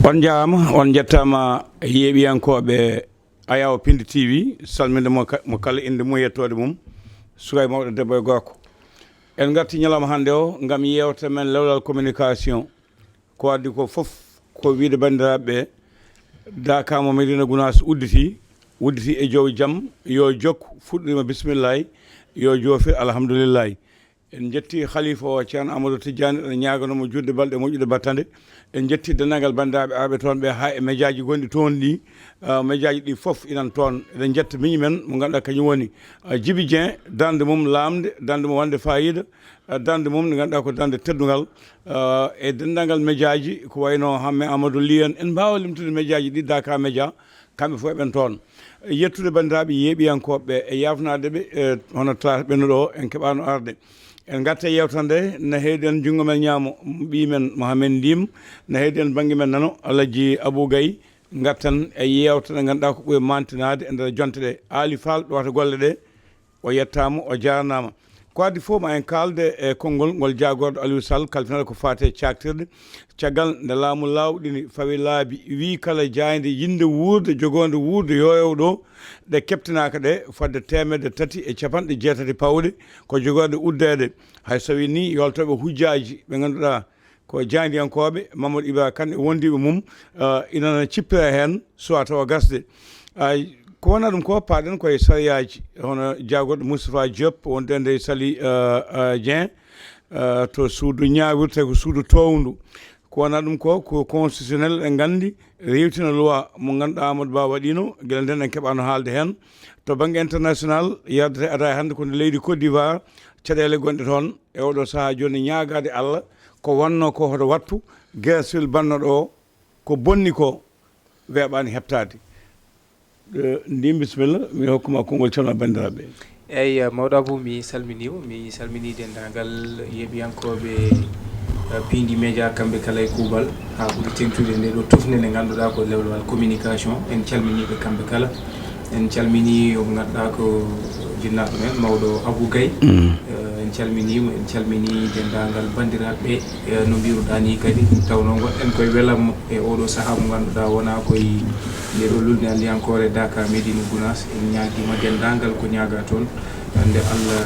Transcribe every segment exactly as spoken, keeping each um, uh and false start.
On njaaraama, on njettaama, yeeɓiyankooɓe Ayaawo Pindi T V, salminde mo ka-, mo kala innde mum e yettoode mum, suka e mawɗo, debbo e gorko. En ngartii ñalawma hannde o ngam yeewtere men lewlal communication. Ko addi ko fof ko wiyde banndiraaɓe ɓe, Daaka mo Medina Gunaas udditi, udditi e jow jam, yo jokku, fuɗɗoriima bismillaahi, yo joofir alhamdulillaahi. En njetti Khalifa o, Ceerno Amadou Tidiane, eɗen ñaaganoo mo juutde balɗe moƴƴude battane. En njetti denndaangal banndiraaɓe arɓe toon ɓe, haa e mejaaji gonɗi toon ɗi. Ah, mejaaji ɗi fof inan toon. Eɗen njetta miñi men mo ngannduɗaa kañum woni, ah, Djiby Dieng, darnde mum laamnde, darnde mum wonde faayiida, ah, darnde mum nde ngannduɗaa ko darnde teddungal, ah, e denndaangal mejaaji ko wayno Hamme Amadou Ly en. En mbaawa limtude mejaaji ɗi, Daaka Media, kamɓe fof eɓen toon. Yettude banndiraaɓe yeeɓiyankooɓe ɓe e yaafnaade ɓe, e hono Tata ɓennuɗo o, en keɓaano arde. En ngarta e yeewtere nde, na heedi en junngo men ñaamo, ɓiy men Mohamed Ndim, na heedi en bannge men nano, Alhaji Abou Gaye, ngarten e yeewtere nde ngannduɗaa ko ɓuri mantinaade e nder jonte ɗe. Aali Fall ɗowata golle ɗe, o yettaama, o jaarnaama. Ko addi fof ma en kaalde e konngol ngol jaagorɗo Aliou Sall, kalfinal ko faati e caaktirɗe. Caggal nde laamu laawɗini fawi laabi, wii kala jaaynde yiɗnde wuurde, jogoonde wuurde yooyowo ɗo, ɗe keɓtinaaka ɗe fodde teemedde tati e capanɗe jeetati pawɗe, ko jogoorɗe uddeede. Hay so tawii nii yoltooɓe hujjaaji ɓe ngannduɗaa ko jaayndiyankooɓe, Mamadou Ibra Kane e wondiiɓe mum, eh, ina cippira heen, suwaa tawa gasde. Ay, ko wonaa ɗum ko, paaɗen koye sariyaaji, hono jaagorɗo Moustapha Diop, wonde nde Sali, eh, eh, Dieng, eh, to suudu ñaawirte, ko suudu toowndu. Ko wonaa ɗum ko, ko constitutionnel, eɗen nganndi, rewtina loi mo ngannduɗaa Amadou Ba waɗiino, gila nden en keɓaano haalde heen. To bannge international, yardete adaa hannde ko nde leydi Côte d'Ivoire, caɗeele gonɗe toon e oɗo sahaa jooni ñaagaade Allah, ko wonnoo ko hoto wattu, guerre civile bannoɗo o, ko bonni ko weeɓaani heɓtaade. Eh, Ndim, bisimilla, mi hokkuma konngol, calma banndiraaɓe. Eey, eh, mawɗo Abou, mi salminiima, mi salminii denndaangal yeeɓiyankooɓe, eh, Pindi Media, kamɓe kala e kuuɓal, haa ɓuri teeŋtude nde ɗo tufnde nde ngannduɗaa ko lewlewal communication. En calminii ɓe kamɓe kala. En calminii o mo ngannduɗaa ko jinnaaɗo men, mawɗo Abou Gaye. Mm. Eh, en calminii mo, en calminii denndaangal banndiraaɓe ɓe. E, no mbiruɗaa nii kadi, tawnoo ngonɗen koye welamma e oɗo sahaa mo ngannduɗaa wonaa koye nde ɗo lulnde alliyankoore Daaka Medina Gunaas. En ñaagiima denndaangal ko ñaagaa toon, nde Allah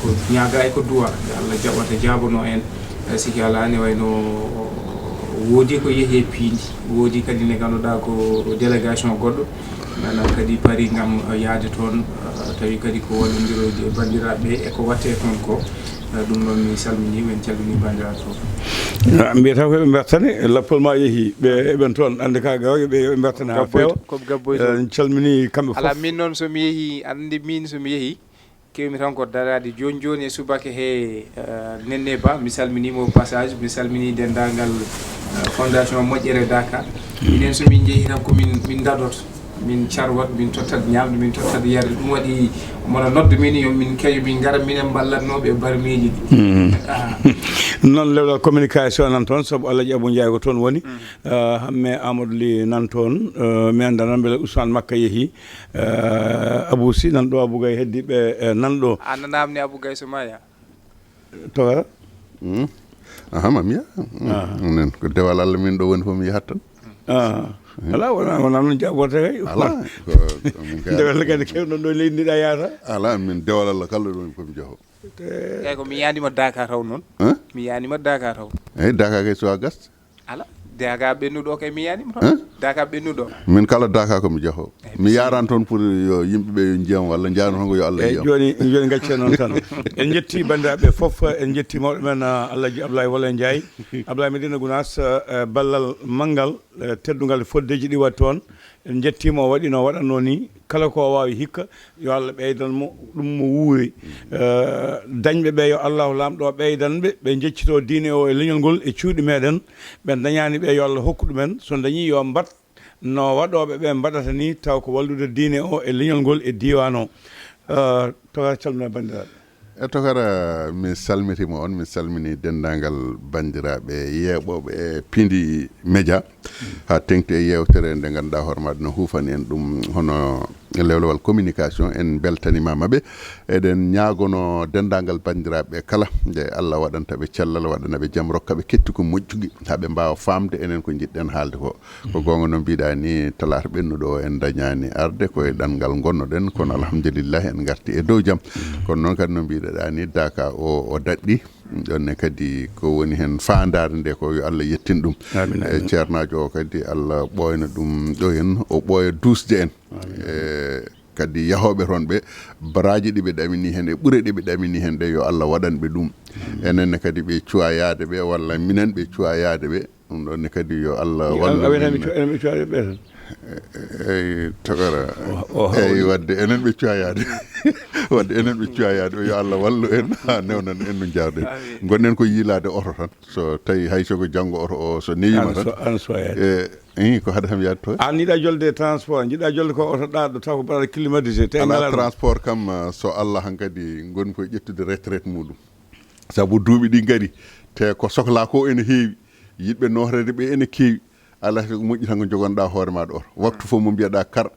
ko ñaagaa e ko duwaa, nde Allah jaɓata jaabanoo en. E, siki alaa ne wayno woodi ko yehi e piindi, woodi kadi nde ngannduɗaa ko délégation goɗɗo, nana kadi parii ngam yahde toon, e, tawi kadi ko wallondirooji e banndiraaɓe e ko waɗtee toon ko. Eh, ɗum noon, mi salminii, min calminii banndiraaɓe fof. Ah, mbiyata ko ɓe mbertani, lappol ma yehi, ɓe eɓen toon, annde ka gawƴe, ɓe yoɓe mbertani haa feewa. Ko gabboyto. Eh, en calminii kamɓe fof. Alaa, min noon, so mi yehi, anndi min, so mi yehi, keewmi tan ko daraade jooni jooni e subaka he, eh, Nenne Ba, mi salminii mo au passage, mi salminii denndaangal, eh, Fondation Moƴƴere Daaka. Minen, so min njehi tan, ko min, min ndadoto. Min carwat, min tottat ñamde, min tottat yarde. Ɗum waɗi mono nodda min, yo min keejo, min ngara, minen mballatnooɓe e barmiiji ɗi. Mm. Ah. Noon lewlal communication nan toon, sabu Alhaji Abou Ndiaye ko toon woni. Mm. Ah, Hamme Amadou Ly nan toon, eh, mi anndaa noon mbele Ousmane Makka yehi. Eh, Abou Sy nan ɗo, Abou Gaye heddi ɓe, eh, nan ɗo. A nanaama ni Abou Gaye so maya? Togara? Hmm? Aha, mami ya. Hmm. Aha. Nen ko dewal Allah min ɗo woni fof mi yahat tan. Ah. Hmm. Ala, wona, wona noon jaɓorte kay. Ala, ko, ko min kay. Dewal kadi kewɗo ɗo leydi ndi ɗa yahata. Ala, min dewal Allah kala ɗo woni fof mi jaho. Te- Kay ko mi yaanima Daaka taw noon. Hein? Mi yaanima Daaka taw. Eyyi, Daaka kay so a gas. Ala, Daaka ɓennuɗo o kay mi yaanima toon. Hein? Daaka ɓennuɗo o. Min kala Daaka ko mi jaho. Eh, mi yaran toon pour yo yimɓe ɓe yo njiyam walla njano toon ko yo Allah eyyi, yiyam. Jooni, jooni gaccen noon tan. En njetti banndiraaɓe fof, en njetti mawɗo men, ah, Alhaji Ablaye Wole Ndiaye. Ablaye Medina Gounass, eh, ballal manngal, eh, teddungal foddeeji ɗi waɗi toon. En njettiima o waɗi no waɗatnoo ni. Kala ko o waawi hikka, yo Allah ɓeydan mo ɗum mo wuuri. Eh, dañɓe ɓe, yo Allahu Laamɗo o ɓeydan ɓe, ɓe njeccitoo diine o e leñol ngol e cuuɗi meɗen. Ɓe dañaani ɓe, yo Allah hokku ɗumen. So dañii, yo mbaɗ no waɗooɓe ɓe mbaɗata ni, taw ko wallude diine o e leñol ngol e diiwaan o. Eh, Tokara, calmina banndiraaɓe. E Tokara, mi salmitima on, mi salmini denndaangal banndiraaɓe yeeɓooɓe e Pindi Media, haa teŋti e yeewtere nde ngannduɗaa hoore maaɗa no huufani en ɗum, hono lewlewal communication, en mbeltanimaama ɓe. Eɗen ñaagono denndaangal banndiraaɓe ɓe kala, nde Allah waɗanta ɓe cellal, waɗana ɓe jam, rokka ɓe kettiku moƴƴuki, haa ɓe mbaawa faamde enen ko njiɗɗen haalde ko. Ko goonga no mbiɗa ni, talaata ɓennuɗo o en dañaani arde, ko e ɗanngal ngonnoɗen, kono alhamdulillahi en ngarti e dow jam. Kono noon kadi no mbiɗa ni, daaka o, o daɗɗi. Ɗon ne kadi ko woni heen faandaare nde ko yo Allah yettin ɗum. Amin, amin. E ceernaajo o kadi Allah ɓooyna ɗum ɗo en, o ɓooya duusde en. Amin. E kadi yahooɓe toon ɓe, baraaji ɗi ɓe ɗamini heen e ɓure ɗe ɓe ɗamini heen ɗe, yo Allah waɗan ɓe ɗum. Enen ne kadi ɓe cuwa yaade ɓe, walla minen ɓe cuwa yaade ɓe. Ɗum ɗon ne kadi yo Allah wallu. Amin, amin. Enen ɓe cuwa yaade ɓe tan. Eyi, tokara. O, o, eyi, wadde enen ɓe cuwa yaade. Wadde enen ɓe cuwa yaade. Yo Allah wallu en, haa newnan en no njaarden. Amin. Ngonɗen ko yiilaade oto tan. So tawi hay so ko janngo oto o, so newiima tan. An so, an so yaade. E, eyi, ko hade kam yaade to. An yiɗa jolde transport, jiɗa jolde ko oto ɗaɗo, taw ko bara climatisé, te alaa ngalaa ɗum. Transport kam, eh, so Allah hankadi ngonmi koye ƴettude retraite muɗum. Sabu duuɓi ɗi ngari, te ko sohlaa ko ene heewi, yiɗɓe nootoreede ɓe ene keewi. Alaa ko moƴƴi tan ko njogonɗaa hoore maaɗa oto. Waktu fof mo mbiyaɗaa kar,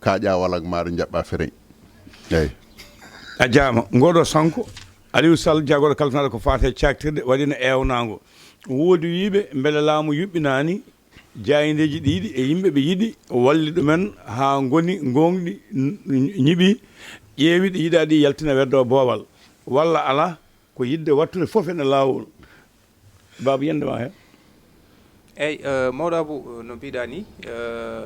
kaaƴaa walak maaɗa, njaɓɓaa fereñ. Eyi. A jaama. Ngoɗo Sanko, Aliou Sall, jagoro kalfinaɗo ko faate caktirde, waɗino eewnaango. Woodi wiiɓe mbele laamu yuɓɓinaani jaayndeeji ɗi yiɗi e yimɓe ɓe yiɗi walli ɗumen haa ngoni ngoongɗi n-, n-, ñiɓi, ƴeewi ɗi yiɗaa ɗi yaltina weddo boowal. Walla alaa, ko yiɗde wattude fof ene laawol. Baaba, yiyannde ma heen? Eyi, eh, mawɗo Abou, eh, no mbiɗa ni, eh,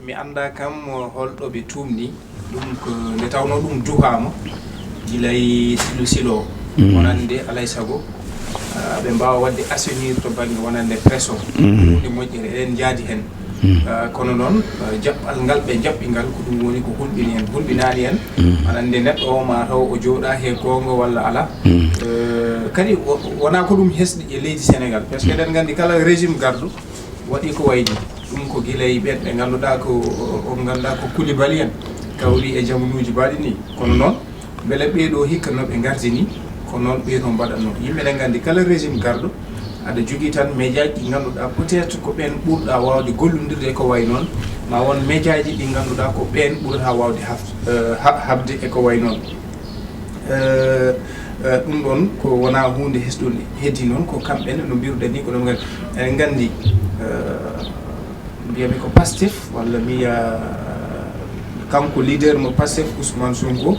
mi anndaa kam, eh, holɗo ɓe tuumni ɗum, ko nde tawnoo ɗum duhaama gila e silo silo o. Mm. Wonande alay sago, eh, ɓe mbaawa waɗde assainir to bannge wonande presse o. Mm. Huunde moƴƴere, eɗen njaadi heen. Mm. Eh, kono noon, eh, jaɓɓal ngal ɓe jaɓɓi ngal, ko ɗum woni ko hulɓini en, hulɓinaani en. Mm. Aɗa anndi neɗɗo o ma taw o jooɗaa he goonga walla alaa. Mm. Eh, kadi wo-, wonaa ko ɗum hesɗi e leydi Senegaal. Parce que eɗen nganndi kala régime garɗo waɗi ko wayi ni. Ɗum ko gila e ɓeen ɓe ngannduɗaa ko, on ngannduɗaa ko Koulibaly en, kawri e jamanuuji mbaɗi ni. Kono noon, mbele ɓee ɗoo hikka no ɓe ngarti ni, ko noon ɓee ɗoo mbaɗatnoo. Yimɓe eɗen nganndi kala régime garɗo, aɗa jogii tan médiaji ɗi ngannduɗaa peut-être ko ɓeen ɓurɗaa waawde gollondirde e ko wayi noon, ma won médiaji ɗi ngannduɗaa ko ɓeen ɓurɗaa waawde haf-, eh, ha-, haɓde e ko wayi noon. Eh, eh, ɗum ɗoon ko wonaa huunde hesɗunde. Heddii noon ko kamɓe ne, no mbiruɗen ni, ko ɗum ngan-, eɗen nganndi, eh, mbiyaɓe ko Pastef, walla mbiya kanko leader mo Pastef, Ousmane Sonko,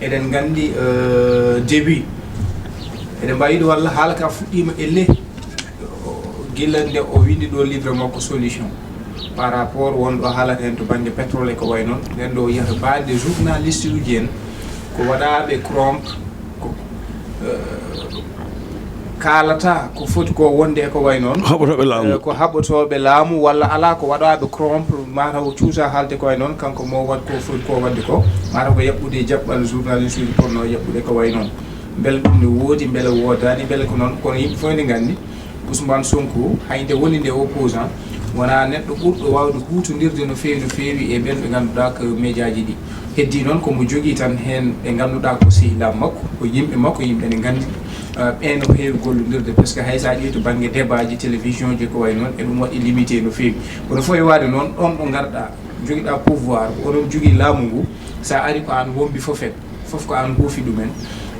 eɗen nganndi, eh, début, eɗen mbaawi wiide walla haala ka fuɗɗiima elle, gila nde o winndi ɗo livre makko Solution, par rapport won ɗo haalata heen to bannge pétrole e ko wayi noon. Nden ɗo yahata baɗde journaliste uji en, ko waɗaaɓe corrompre, ko, eh, kaalata ko foti ko wonde e ko wayi noon. Haɓotooɓe laamu. Eh, ko haɓotooɓe laamu walla alaa ko waɗaaɓe corrompre, mataw o cuusa haalde ko wayi noon, kanko mo waɗ ko foti ko waɗde ko, mataw ko yaɓɓude jaɓɓal journaliste uji potnoo yaɓɓude ko wayi noon. Mbele ɗum ne woodi, mbele woodaani, mbele ko noon, kono yimɓe fof ne nganndi Ousmane Sonko, hay nde woni nde opposant, wonaa neɗɗo ɓurɗo waawde huutondirde no feewi, no feewi e ɓeen ɓe ngannduɗaa ko médiaji ɗi. Heddii noon ko mo jogii tan heen ɓe ngannduɗaa ko sehilaaɓe makko, ko yimɓe makko, yimɓe ne nganndi, eh, ɓeen no heewi gollondirde, parce que hay so a ƴeewi to bannge débatji, télévisionji ko wayi noon, eɗum waɗi limité no feewi. Kono fof e waade noon, ɗoon ɗo ngarɗaa, jogiɗaa pouvoir, ko oɗon jogii laamu ngu, so a ari ko aan wombi fof en. Fof ko aan huufi ɗumen.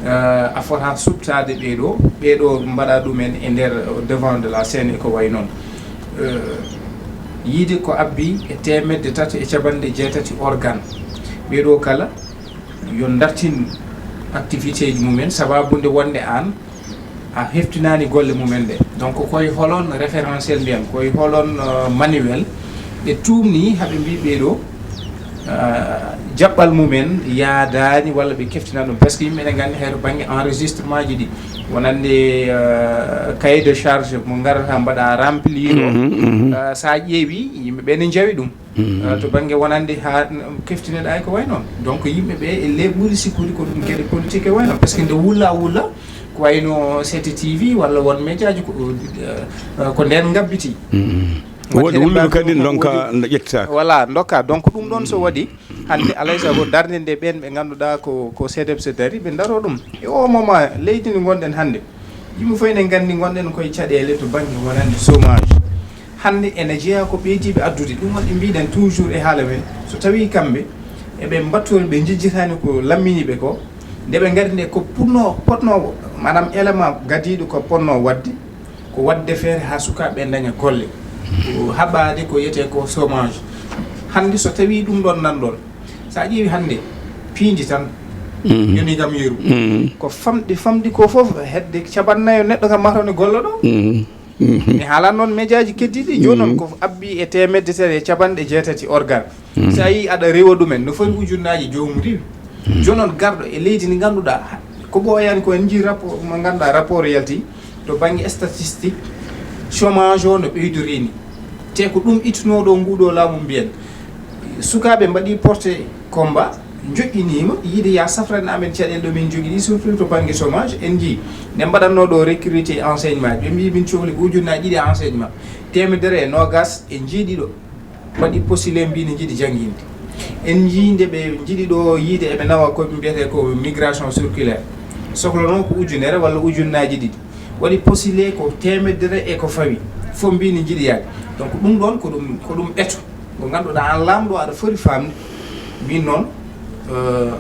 Eh, a fota suɓtaade ɓee ɗo, ɓee ɗo mbaɗa ɗumen e nder, eh, devant de la scène e ko wayi noon. Eh, yiide ko abbi e teemedde tati e capanɗe jeetati organe. Ɓee ɗo kala yo dartin activité ji mumen, sababu nde wonde aan a heftinaani golle mumen ɗe. Donc, koye holon référentiel mbiyan, koye holon, euh, manuel ɓe tuumni haɓe mbi ɓee ɗo, euh, jaɓɓal mumen yaadaani walla ɓe keftinani ɗum? Parce que yimɓe ne nganndi hay to bannge enregistrement ji ɗi, wonande, euh, cahier de charge mo ngarata mbaɗa remplir o. Mhm, mhm. Euh, so a ƴeewi, yimɓe ɓe ne njawi ɗum. Mhm. Euh, to bannge wonande haa n-, keftinoɗaa e ko wayi noon. Donc, yimɓe ɓe e le ɓuri sikkude ko ɗum geɗe politique e wayi noon. Parce que nde wulla wulla, ko wayno C T T V walla won médiaji ko, euh, ko ndeen ngabbiti. Mhm. Waɗi woodi heen wullude mbaɗi kadi ɗum, ndonka woodi nde ƴettitaaka. Voilà, ndokka. Donc, ɗum ɗoon so waɗi, hannde alay sago darnde nde ɓeen ɓe ngannduɗaa ko, ko C D E P S dari, ɓe ndaroo ɗum. E o moment, leydi ndi ngonɗen hannde, yimɓe fof ene nganndi ngonɗen koye caɗeele to bannge wonande chômage. Hannde ene jeyaa ko ɓeydiiɓe addude. Ɗum waɗi mbiɗen toujours e haala men, so tawii kamɓe Eɓe mbattori, ɓe njejjitaani ko lammini ɓe ko. Nde ɓe ngari nde, ko potnoo, potnoo, maanaam élément gadiiɗo ko potnoo waɗde, ko waɗde feere haa sukaaɓe ɓe ndaña golle. Ko haɓaade ko wiyetee ko chômage. Hannde so tawii ɗum ɗoon nan ɗoon, so a ƴeewi hannde piindi tan, yoni kam yeru. Ko famɗi, famɗi ko fof hedde capanɗe nayo neɗɗo kam mataw ne golla ɗo. Mi haalan noon mejaaji keddiiɗi, jooni noon ko abbi e teemedde tati e capanɗe jeetati organ. So a yii aɗa rewa ɗumen, no foti ujunnaaji joomum rewi. Jooni noon garɗo e leydi ndi ngannduɗaa, ko ɓooyaani ko en njii rapport mo ngannduɗaa, rapport yalti to bannge statistique, chômage o no ɓeydorii ni. Te ko ɗum ittunoo ɗo nguɗo laamu mbiyen. Sukaaɓe mbaɗi porté combat, njoƴƴiniima, yiide ya safrana amen caɗeele ɗo min njogii ɗi, surtout to bannge chômage. En njii nde mbaɗatnoo ɗo recruté enseignement, ɓe mbii min cohli ko ujunnaaji ɗiɗi enseignement, teemedere e noogas e jeeɗiɗo mbaɗi postulé, mbii ne njiɗi jannginde. En njii nde ɓe njiɗi ɗo yiide eɓe nawa ko ɓe mbiyetee ko migration circulaire, sohla noon ko ujunere walla ujunnaaji ɗiɗi, waɗi postulé ko teemedere e ko fawi, fof mbii ne njiɗi yaade. Donc ɗum ɗoon ko ɗum, ko ɗum eto. Mo ngannduɗaa aan laamɗo aɗa foti faamde, min noon, euh,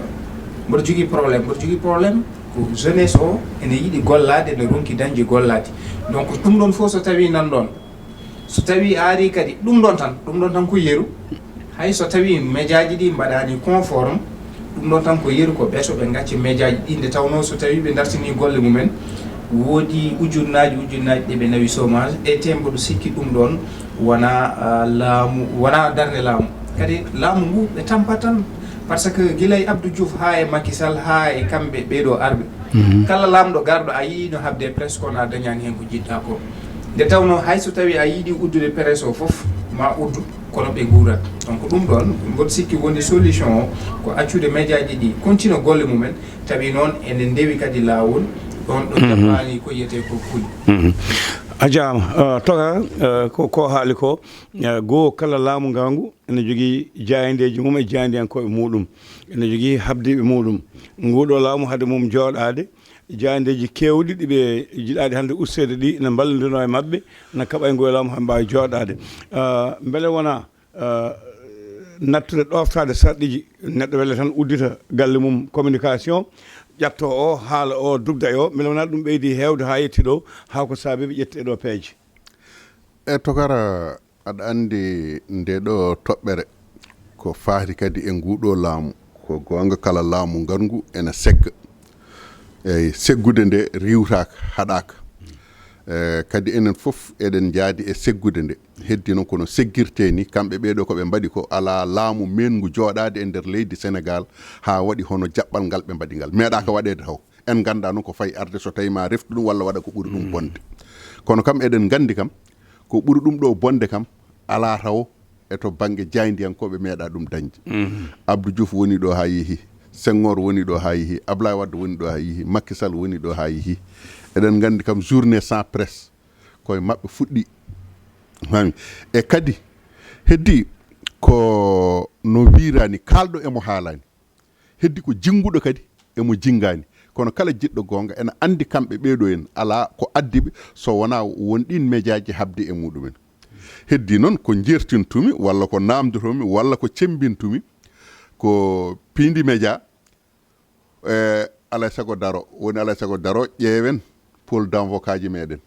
mboɗo jogii problème, mboɗo jogii problème ko jeunesse o ene yiɗi gollaade, ene ronki dañde gollaade. Donc ɗum ɗoon fof so tawii nan ɗoon, so tawii aari kadi ɗum ɗoon tan, ɗum ɗoon tan ko yeru. Hay so tawii mejaaji ɗi mbaɗaani conforme, ɗum ɗoon tan ko yeru, ko ɓeto ɓe ngacca mejaaji ɗi, nde tawnoo so tawii ɓe dartinii golle mumen, woodi ujunnaaji, ujunnaaji ɗi ɓe nawi chômage, e te mboɗo sikki ɗum ɗoon wonaa, ah, laamu, wonaa darnde laamu. Kadi laamu ngu ɓe tampat tan, par ce que gila e Abdou Diouf haa e Macky Sall haa e kamɓe ɓee ɗoo arɓe, kala laamɗo garɗo a yii no haɓde presse kono a dañaani heen ko njiɗɗaa ko. Nde tawnoo hay so tawii a yiɗi uddude presse o fof, ma uddu, kono ɓe nguurat. Donc ɗum ɗoon mboɗo sikki woni solution o, ko accude mejaaji ɗi continue golle mumen, tawi noon ene ndewi kadi laawol, ɗoon ɗo jappaani ko wiyetee ko kuuli. Mhm. A jaama, uh, Toga, uh, ko, ko haali ko, uh, goo kala laamu ngaangu ene jogii jaayndeeji mum e jaayndiyankooɓe muɗum, ene jogii habdiiɓe muɗum. Nguuɗo laamu hade mum jooɗaade, jaayndeeji keewɗi ɗi ɓe jiɗaade hannde usteede ɗi ene mballondinoo e maɓɓe, ene kaɓa e ngoo laamu haa mbaawa jooɗaade. Uh, mbele wonaa, uh, nattude ɗooftaade sarɗiiji, neɗɗo wele tan uddita galle mum communication, ƴatto o, haala o, dugda e o, mbele wonaa ɗum ɓeydi heewde haa yetti ɗo, haa ko saabii ɓe ƴetti e ɗo peeje? E Tokara, aɗa anndi nde ɗo toɓɓere ko faati kadi e nguɗo laamu, ko goonga kala laamu ngarngu ene segga. Eyi, seggude nde riiwtaaka, haɗaaka. E, kadi enen fof eɗen njaadi e seggude nde. Heddi noon kono seggirtee ni, kamɓe ɓee ɗo ko ɓe mbaɗi ko alaa laamu meenngu jooɗaade e nder leydi Senegaal haa waɗi hono jaɓɓal ngal ɓe mbaɗi ngal. Meeɗaaka waɗeede taw. En nganndaa noon ko fayi arde so tawii ma reftu ɗum walla waɗa ko ɓuri ɗum bonde. Kono kam eɗen nganndi kam, ko ɓuri ɗum ɗo bonde kam, alaa tawo e to bannge jaayndiyankooɓe meeɗaa ɗum dañde. Abdou Diouf woni ɗo haa yehi, Senghor woni ɗo haa yehi, Ablaye Wade woni ɗo haa yehi, Macky Sall woni ɗo haa yehi. Eɗen nganndi kam journée sans presse, koye maɓɓe fuɗɗi. Fami? E kadi, heddi ko no wiiraani, kaalɗo e mo haalaani. Heddi ko jinnguɗo kadi emo jinngaani. Kono kala jiɗɗo goonga ena anndi kamɓe ɓee ɗo en alaa ko addi ɓe so wonaa won ɗiin mejaaji haɓde e muɗumen. Heddi noon ko njeertintumi walla ko naamndotoomi walla ko cemmbintumi ko piindi mejaa, e alaa e sago daro, woni alaa e sago daro ƴeewen pôle d'avocat ji meɗen.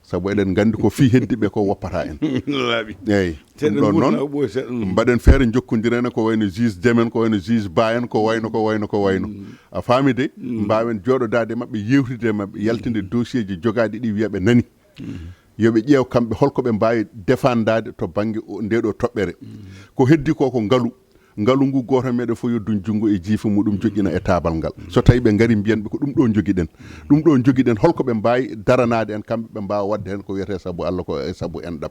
Sabu eɗen nganndi ko fii heddi ɓe ko woppata en. Laaɓi. Eyi, ɗum ɗon noon, mbaɗen feere njokkondiren ko wayno juge Deme en, ko wayno juge Ba en, ko wayno, ko wayno, ko wayno. A faami de? Mbaawen jooɗodaade e maɓɓe, yeewtidde e maɓɓe, yaltinde dossier ji jogaaɗi ɗi, wiya ɓe nani. Yo ɓe ƴeew kamɓe holko ɓe mbaawi defandaade to bannge o, ndee ɗoo toɓɓere. Ko heddi ko, ko ngalu. Ngalu ngu, gooto e meɗen fof yo dun junngo e jiifa muɗum, joƴƴina e taabal ngal. So tawi ɓe ngari, mbiyen ɓe ko ɗum ɗo njogiɗen. Ɗum ɗo njogiɗen, holko ɓe mbaawi daranaade en, kamɓe ɓe mbaawa waɗde heen ko wiyetee sabu Allah, ko e sabu enɗam.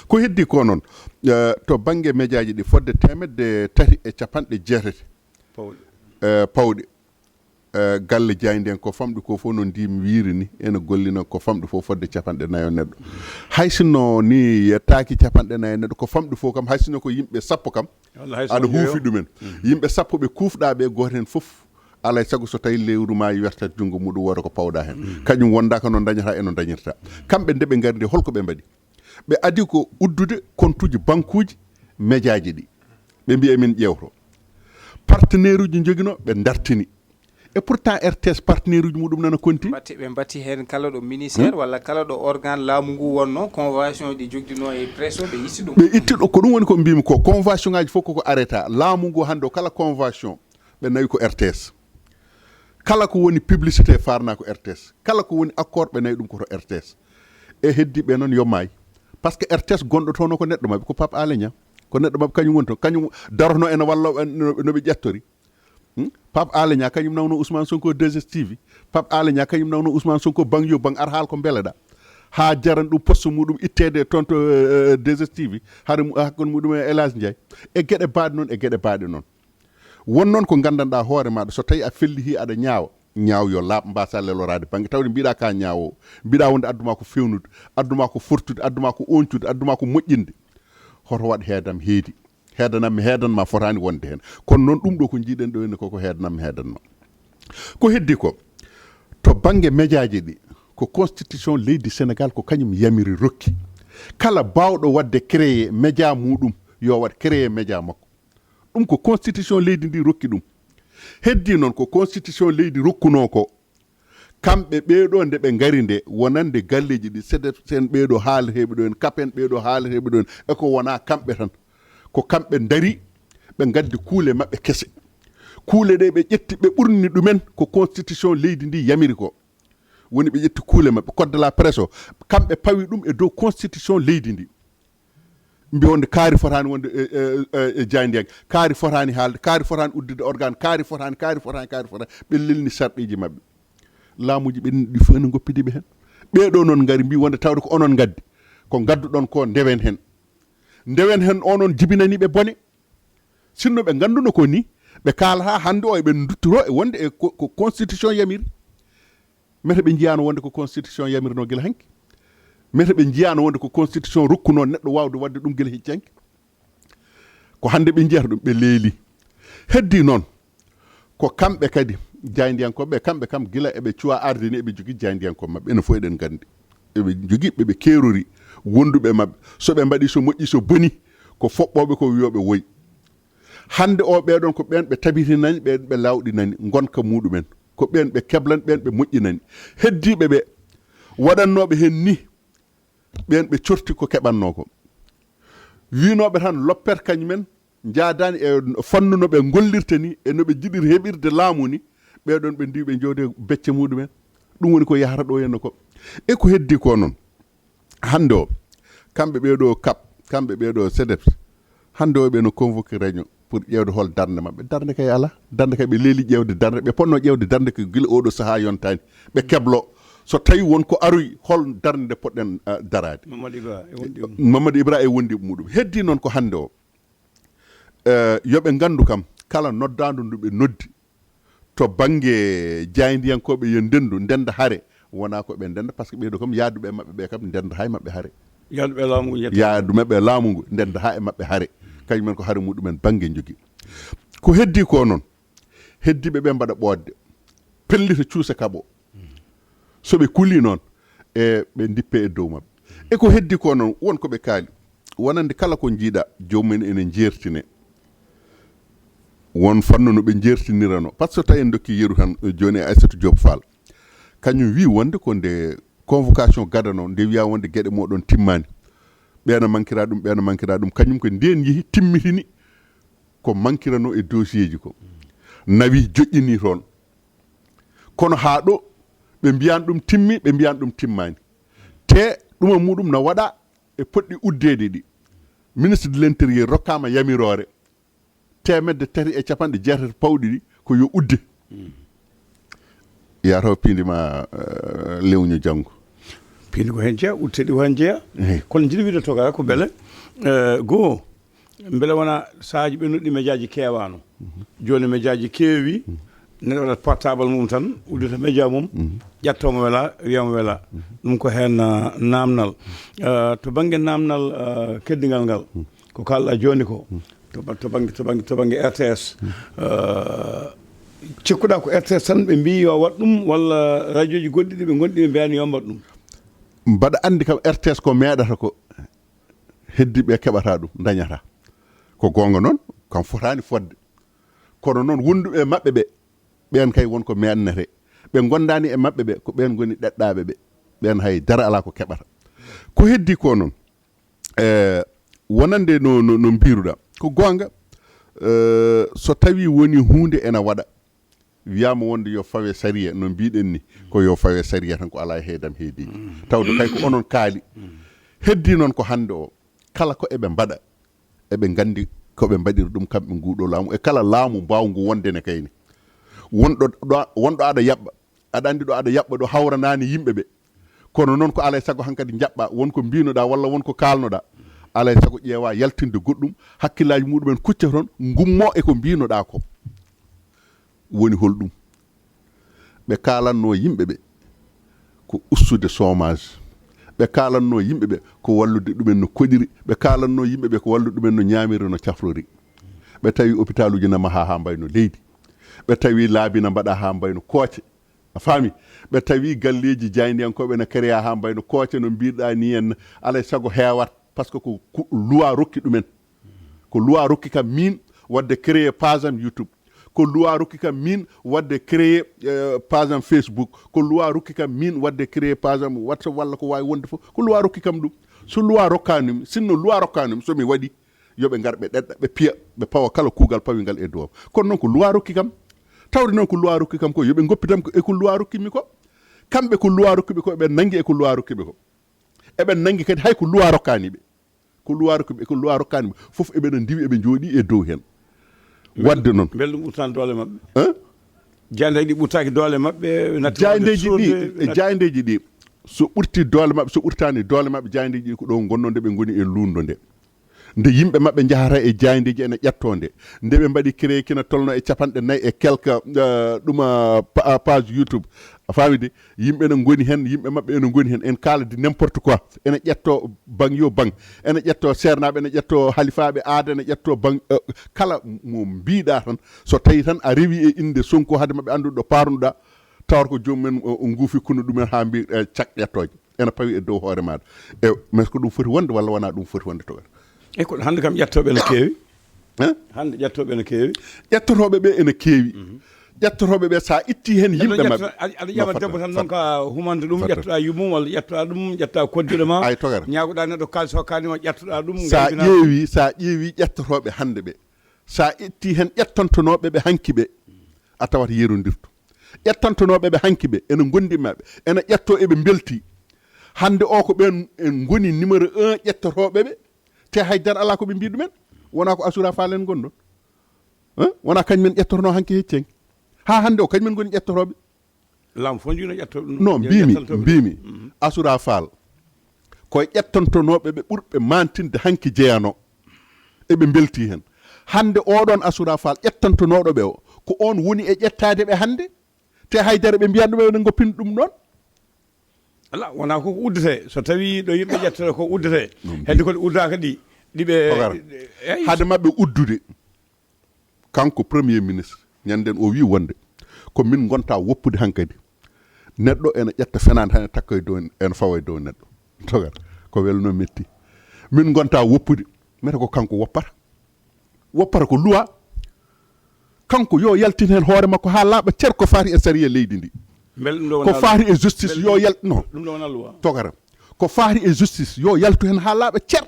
Ko heddi ko noon, eh, to bannge mejaaji ɗi, fodde teemedde tati e capanɗe jeetati, eh, pawɗe. Eh, galle jaaynde en ko famɗi ko fof, no ndi mi wiiri ni, ene gollina ko famɗi fof fodde capanɗe nayo neɗɗo. Hay sinno ni yettaaki capanɗe nayo neɗɗo, ko famɗi fof kam, hay sinno ko yimɓe sappo kam, aɗa huufi ɗumen. Yimɓe sappo ɓe kuufɗaa ɓe, gooto heen fof, alaa e sago so tawi lewru maayi, wertat junngo muɗum, wooda ko pawɗaa heen. Kañum wondaaka no dañata e no dañirta. Kamɓe nde ɓe ngari nde, holko ɓe mbaɗi? Ɓe adi ko uddude kontuuji bankuuji mejaaji ɗi. Ɓe mbiya min ƴeewto. Partenaire uji joginoo, ɓe dartini. Et pourtant, R T S partenaire uji muɗum nana konti. Mbatti, ɓe mbatti heen kala ɗo ministère walla kala ɗo organe laamu ngu wonno, convention ɗi jogdinoo e presse o, ɓe itti ɗum. Ɓe itti ɗo, ko ɗum woni ko mbimi ko, convention ngaji fof koko arrêta. Laamu ngu hannde o, kala convention, ɓe nawi ko R T S. Kala ko woni publicité farna ko R T S. Kala ko woni accord, ɓe nawi ɗum ko to R T S. E heddi ɓe noon yo maay. Parce que R T S gonɗo toon ko neɗɗo maɓɓe, ko Pape Alé Niang. Ko neɗɗo maɓɓe, kañum woni toon. Kañum darotono ene walla no, no ɓe ƴettori. Hmm? Pape Alé Niang kañum nawno Ousmane Sonko deux S T V. Pape Alé Niang kañum nawno Ousmane Sonko bang yo bang, ar haal ko mbeleɗa. Ha jaran ɗum poste muɗum itteede toon to, eh, deux S T V. Hare mu-, hakkunde muɗum e El Hadj Ndiaye. E geɗe baaɗe noon, e geɗe baaɗe noon. Won noon ko nganndanɗaa hoore maaɗa, so tawii a fellitii aɗa ñaawa, ñaaw yo laaɓ, mbaasaa leloraade bannge, tawde mbiɗa ka ñaawoowo, mbiɗa wonde addu maa ko feewnude, addu maa ko fortude, addu maa ko ooñcude, addu maa ko moƴƴinde. Hoto waɗ heedam heedi, heedanam mi heedan ma fotaani wonde heen. Kono noon ɗum ɗo ko njiiɗen ɗo henne koko heedanam mi heedan ma. Ko heddi ko, to bannge mejaaji ɗi, ko constitution leydi Sénégal ko kañum yamiri rokki. Kala baawɗo waɗde créer média muɗum, yo waɗ créer média makko. Ɗum ko constitution leydi ndi rokki ɗum. Heddi noon ko constitution leydi rokkunoo ko. Kamɓe ɓeeɗo nde ɓe ngari nde, wonande galleeji ɗi, sede sen ɓeeɗo haalateeɓe ɗo en, kapen ɓeeɗo haalateeɓe ɗo en, e ko wonaa kamɓe tan. Ko kamɓe ndari, ɓe ngaddi kuule maɓɓe kese. Kuule ɗe ɓe ƴetti, ɓe ɓurni ɗumen ko constitution leydi ndi yamiri ko. Woni ɓe ƴetti kuule maɓɓe, code de la presse o, kamɓe pawi ɗum e dow constitution leydi ndi. Mbi wonde kaari fotaani wonde e, e, e, e jaayndiyanke, kaari fotaani haalde, kaari fotaani uddide organe, kaari fotaani, kaari fotaani, kaari fotaani. Ɓe lelni sarɗiiji maɓɓe. Laamuuji ɓe ɗi fof ene ngoppidi ɓe heen. Ɓeeɗo noon ngari mbi wonde tawde ko onon ngaddi, ko ngadduɗon ko ndewen heen. Ndewen heen o noon jibinani ɓe bone. Sinno ɓe ngannduno ko ni, ɓe kaalata hannde o eɓe duttoro e wonde e ko, ko constitution yamiri. Mete ɓe njiyaano wonde ko constitution yamirno gila hanki. Mete ɓe njiyaano wonde ko constitution rokkuno neɗɗo waawde waɗde ɗum gila hecci hanki. Ko hannde ɓe njiyata ɗum, ɓe leeli. Heddi noon, ko kamɓe kadi, jaayndiyankooɓe, kamɓe kam gila eɓe cuwa arde ni eɓe jogii jaayndiyankooɓe maɓɓe. Enen fof eɗen nganndi. Eɓe jogii ɓe ɓe keerori wonduɓe maɓɓe. So ɓe mbaɗi so moƴƴi so boni, ko foɓɓooɓe ko wiyooɓe woy. Hannde o ɓeeɗon ko ɓeen ɓe tabitinani, ɓeen ɓe lawɗinani ngonka muɗumen. Ko ɓeen ɓe keblan, ɓeen ɓe moƴƴinani. Heddiiɓe ɓe waɗannooɓe heen ni, ɓeen ɓe corti ko keɓannoo ko. Wiinooɓe tan loppet kañumen, njaadaani e fannu no ɓe ngollirta ni, e no ɓe jiɗiri heɓirde laamu ni, ɓeeɗon ɓe ndiwi ɓe jowde becce muɗumen. Ɗum woni ko yahata ɗo henno ko. E ko heddi ko noon, hannde o, kamɓe ɓeeɗo kap, kamɓe ɓeeɗo sedeps, hannde o ɓe no convoqué réunion pour ƴeewde hol darnde maɓɓe. Darnde kay alaa. Darnde kay ɓe leeli ƴeewde darnde. Ɓe potno ƴeewde darnde ko gila oɗo sahaa yontaani. Ɓe keblo. So tawi won ko aroyi, hol darnde nde poɗɗen, ah, daraade? Mamadou Ibra e wondiɓe mum. Mamadou Ibra e wondiɓe muɗum. Heddi noon ko hannde o. Eh, yo ɓe nganndu kam, kala noddaandu ndu ɓe noddi to bannge jaayndiyankooɓe yo ndendu, ndenda hare, wonaa ko ɓe ndenda, par ce que ɓeeɗo kam yaaduɓe e maɓɓe ɓe kam ndenda haa e maɓɓe hare. Yaaduɓe e laamu ngu njetta. Yaaduɓe e laamu ngu ndenda haa e maɓɓe hare. Kañumen ko hare muɗumen bannge njogii. Ko heddi ko noon, heddiiɓe ɓe mbaɗa ɓoodde, pellita cuusa kaɓo. So ɓe kulii noon, e ɓe ndippe e dow maɓɓe. E ko heddi ko noon, won ko ɓe kaali. Wonande kala ko njiiɗa, joomum en ene njeertine. Won fannu no ɓe njeertinirano. Par ce que so tawi en ndokki yeru tan, eh, jooni e Aissatou Diop Fall. Kañum wi wonde ko nde convocation gadano, nde wiya wonde geɗe moɗon timmaani. Ɓeena mankira ɗum, ɓeena mankira ɗum. Kañum ko ndeen yehi timmitini ko mankirano e dossier ji ko. Nawi joƴƴini toon. Kono haa ɗo, ɓe mbiyan ɗum timmi, ɓe mbiyan ɗum timmaani. Te ɗuma muɗum no waɗa e poɗɗi uddeede ɗi. Ministre de l'Intérieur rokkaama yamiroore teemedde tati e capanɗe jeetati pawɗi ɗi ko yo udde. Yataw piindi ma, eh, lewño janngo. Piindi ko heen jeya, utte ɗi ko heen jeya. Ehe. Kono njiɗi wiide toga ko mbele, eh, goo, mbele wona sahaaji ɓe noddi mejaaji keewaano. Jooni mejaaji keewi, neɗɗo waɗat portable mum tan, uddita meja mum, ƴetta mo wela, wiya mo wela. Ɗum ko heen, ah, naamnal. Ah, to bannge naamnal, ah, keddigal ngal, ko kaalɗa jooni ko, to ba-, to bannge, to bannge, to bannge R T S, ah, cikkuɗa ko R T S tan ɓe mbii yo waɗ ɗum, walla rajooji goɗɗi ɗi ɓe ngonɗi ɓe mbiyaani yo mbaɗ ɗum? Mbaɗa anndi kam R T S ko meeɗata ko heddiiɓe keɓata ɗum, dañata. Ko goonga noon, kam fotaani fodde. Kono noon wonduɓe e maɓɓe ɓe, ɓeen kay won ko meennete. Ɓe ngondaani e maɓɓe ɓe, ko ɓeen ngoni ɗeɗɗaaɓe ɓe. Ɓeen hay dara alaa ko keɓata. Ko heddi ko noon, e, wonande no, no, no mbiruɗa, ko goonga, e, so tawi woni huunde ena waɗa, wiyaama wonde yo fawe sariya, no mbiɗen ni, ko yo fawe sariya tan, ko alaa e heedam heedi. Tawde kay ko onon kaali. Heddi noon ko hannde o, kala ko eɓe mbaɗa, eɓe nganndi ko ɓe mbaɗiri ɗum kamɓe nguuɗo laamu, e kala laamu mbaawngu wonde ne kayni. Wonɗo ɗo, wonɗo aɗa yaɓɓa, aɗa anndi ɗo aɗa yaɓɓa ɗo hawranaani yimɓe ɓe. Kono noon ko alaa e sago hankadi njaɓɓa, won ko mbiinoɗa walla won ko kaalnoɗa. Alaa e sago ƴeewa yaltinde goɗɗum, hakkillaaji muɗumen kucca toon, ngummo e ko mbiinoɗa ko. Woni holɗum? Ɓe kaalanno yimɓe ɓe ko ustude chômage. Ɓe kaalanno yimɓe ɓe ko wallude ɗumen no koɗiri. Ɓe kaalanno yimɓe ɓe ko wallude ɗumen no ñaamiri, no cafrori. Ɓe tawi hôpitaluji na maha haa mbayno leydi. Ɓe tawi laabi na mbaɗa haa mbayno kooce. A faami? Ɓe tawi galleeji jaayndiyankooɓe na créa haa mbayno kooce no mbiɗa ni en. Alaa e sago heewat, parce que ko, ko loi rokki ɗumen. Ko loi rokki kam min wadde créer page am YouTube. Ko loi rokki kam min wadde créer, eh, page am Facebook. Ko loi rokki kam min wadde créer page am WhatsApp walla ko waawi wonde fof. Ko loi rokki kam ɗum. So loi rokkaani mi, sinno loi rokkaani mi, so mi waɗi, yo ɓe ngar ɓe ɗeɗɗa, ɓe piya, ɓe pawa kala kuugal pawingal e dow am. Kono noon ko loi rokki kam. Tawde noon ko loi rokki kam ko, yo ɓe ngoppitam ko e ko loi rokki mi ko. Kamɓe ko loi rokki ɓe ko, eɓe nanngi e ko loi rokki ɓe ko. Eɓe nanngi kadi hay ko loi rokkaani ɓe. Ko loi rokki ɓe, ko loi rokkaani ɓe. Fof eɓe no ndiwi, eɓe njooɗi e dow heen. Wadde noon. Mbele ɗum ɓurtaani doole maɓɓe? Hein? Jaayndeeji ɗi ɓurtaaki doole maɓɓe, natti waawde Jaayndeeji ɗi, surde, e natti jaayndeeji ɗi, so ɓurti doole maɓɓe, so ɓurtaani doole maɓɓe, jaayndeeji ɗi ko ɗo ngonno nde ɓe ngoni e luundo nde. Nde yimɓe maɓɓe njahata e jaayndeeji ene ƴettoo nde. Nde ɓe mbaɗi créé kina tolno e capanɗe nayi e quelque, eh, ɗum, ah, pa-, ah, page YouTube. A faami de? Yimɓe ene ngoni heen, yimɓe maɓɓe ene ngoni heen. En kaaldi n'importe quoi. Ene ƴettoo bang yo bang. Ene ƴettoo seernaaɓe, ene ƴettoo halifaaɓe aada, ene ƴettoo bang, eh, kala mo mbiɗa tan. So tawi tan a rewi e innde Sonko hade maɓɓe anndude ɗo paarnuɗa, tawata ko joomum en o, o nguufi kunu ɗumen haa mbi, eh, cak ƴettooje. Ene pawi e dow hoore maaɗa. E, mais ko ɗum foti wonde walla wonaa ɗum foti wonde, Togara? E ko hannde kam ƴettooɓe ene keewi. Hein? Hannde ƴettooɓe ene keewi. Ƴettotooɓe ɓe ene keewi. Mhm. Ƴettotooɓe ɓe, so a itti heen yimɓe maɓɓe. Aɗa, aɗa ƴama debbo tan noon ka humande ɗum, ƴettoɗa yummum walla ƴettoɗa ɗum, ƴetta koddiɗo ma. Ay, Togara. Ñaagoɗa neɗɗo kaalis hokkaani ma, ƴettoɗa ɗum, so a ƴeewi, so a ƴeewi ƴettotooɓe hannde ɓe, so a itti heen ƴettantonooɓe ɓe hanki ɓe, a tawat yerondirto. Ƴettantonooɓe ɓe hanki ɓe, ene ngondi maɓɓe, ene ƴetto eɓe mbelti. Hannde o ko ɓeen en ngoni numéro un ƴettotooɓe ɓe, te hay dara alaa ko ɓe mbii ɗumen. Wonaa ko Asura Faal en ngonɗon? Hein? Wonaa kañum en ƴettotonoo hanki hecci en? Haa hannde o kañum en ngoni ƴettotooɓe. Laamu fof njiyno ƴettoo ɗum. Non, mbiimi, mbiimi, Asura Faal ko e ƴettantonooɓe ɓe ɓurɓe maantinde hanki jeyano. Eɓe mbelti heen. Hannde oɗon Asura Faal ƴettantonooɗo ɓe o, ko oon woni e ƴettaade ɓe hannde? Te haydara ɓe mbiyan ɗum ene ngoppin ɗum ɗon. Ala, wonaa ko ko uddete. So tawi ɗo yimɓe ƴettata ko uddete. Hedde ko ɗi uddaaka ɗi, ɗi ɓe, Togara. Eyi. Hade maɓɓe uddude, kanko premier ministre, ñanden o wi wonde ko min ngonta woppude hankadi. Neɗɗo ene ƴetta fenaande tan e takka e dow, ene fawa e dow neɗɗo. Togara, ko welno metti. Min ngonta woppude, mete ko kanko woppata. Woppata ko loi. Kanko yo yaltin heen hoore makko haa laaɓa cer ko faati e sariya leydi ndi. Mbele ɗum ɗo ko wonaa faati e justice mbele yo yal-, non. Ɗum ɗo wonaa loi. Togara. Ko faati e justice yo yaltu heen haa laaɓa cer.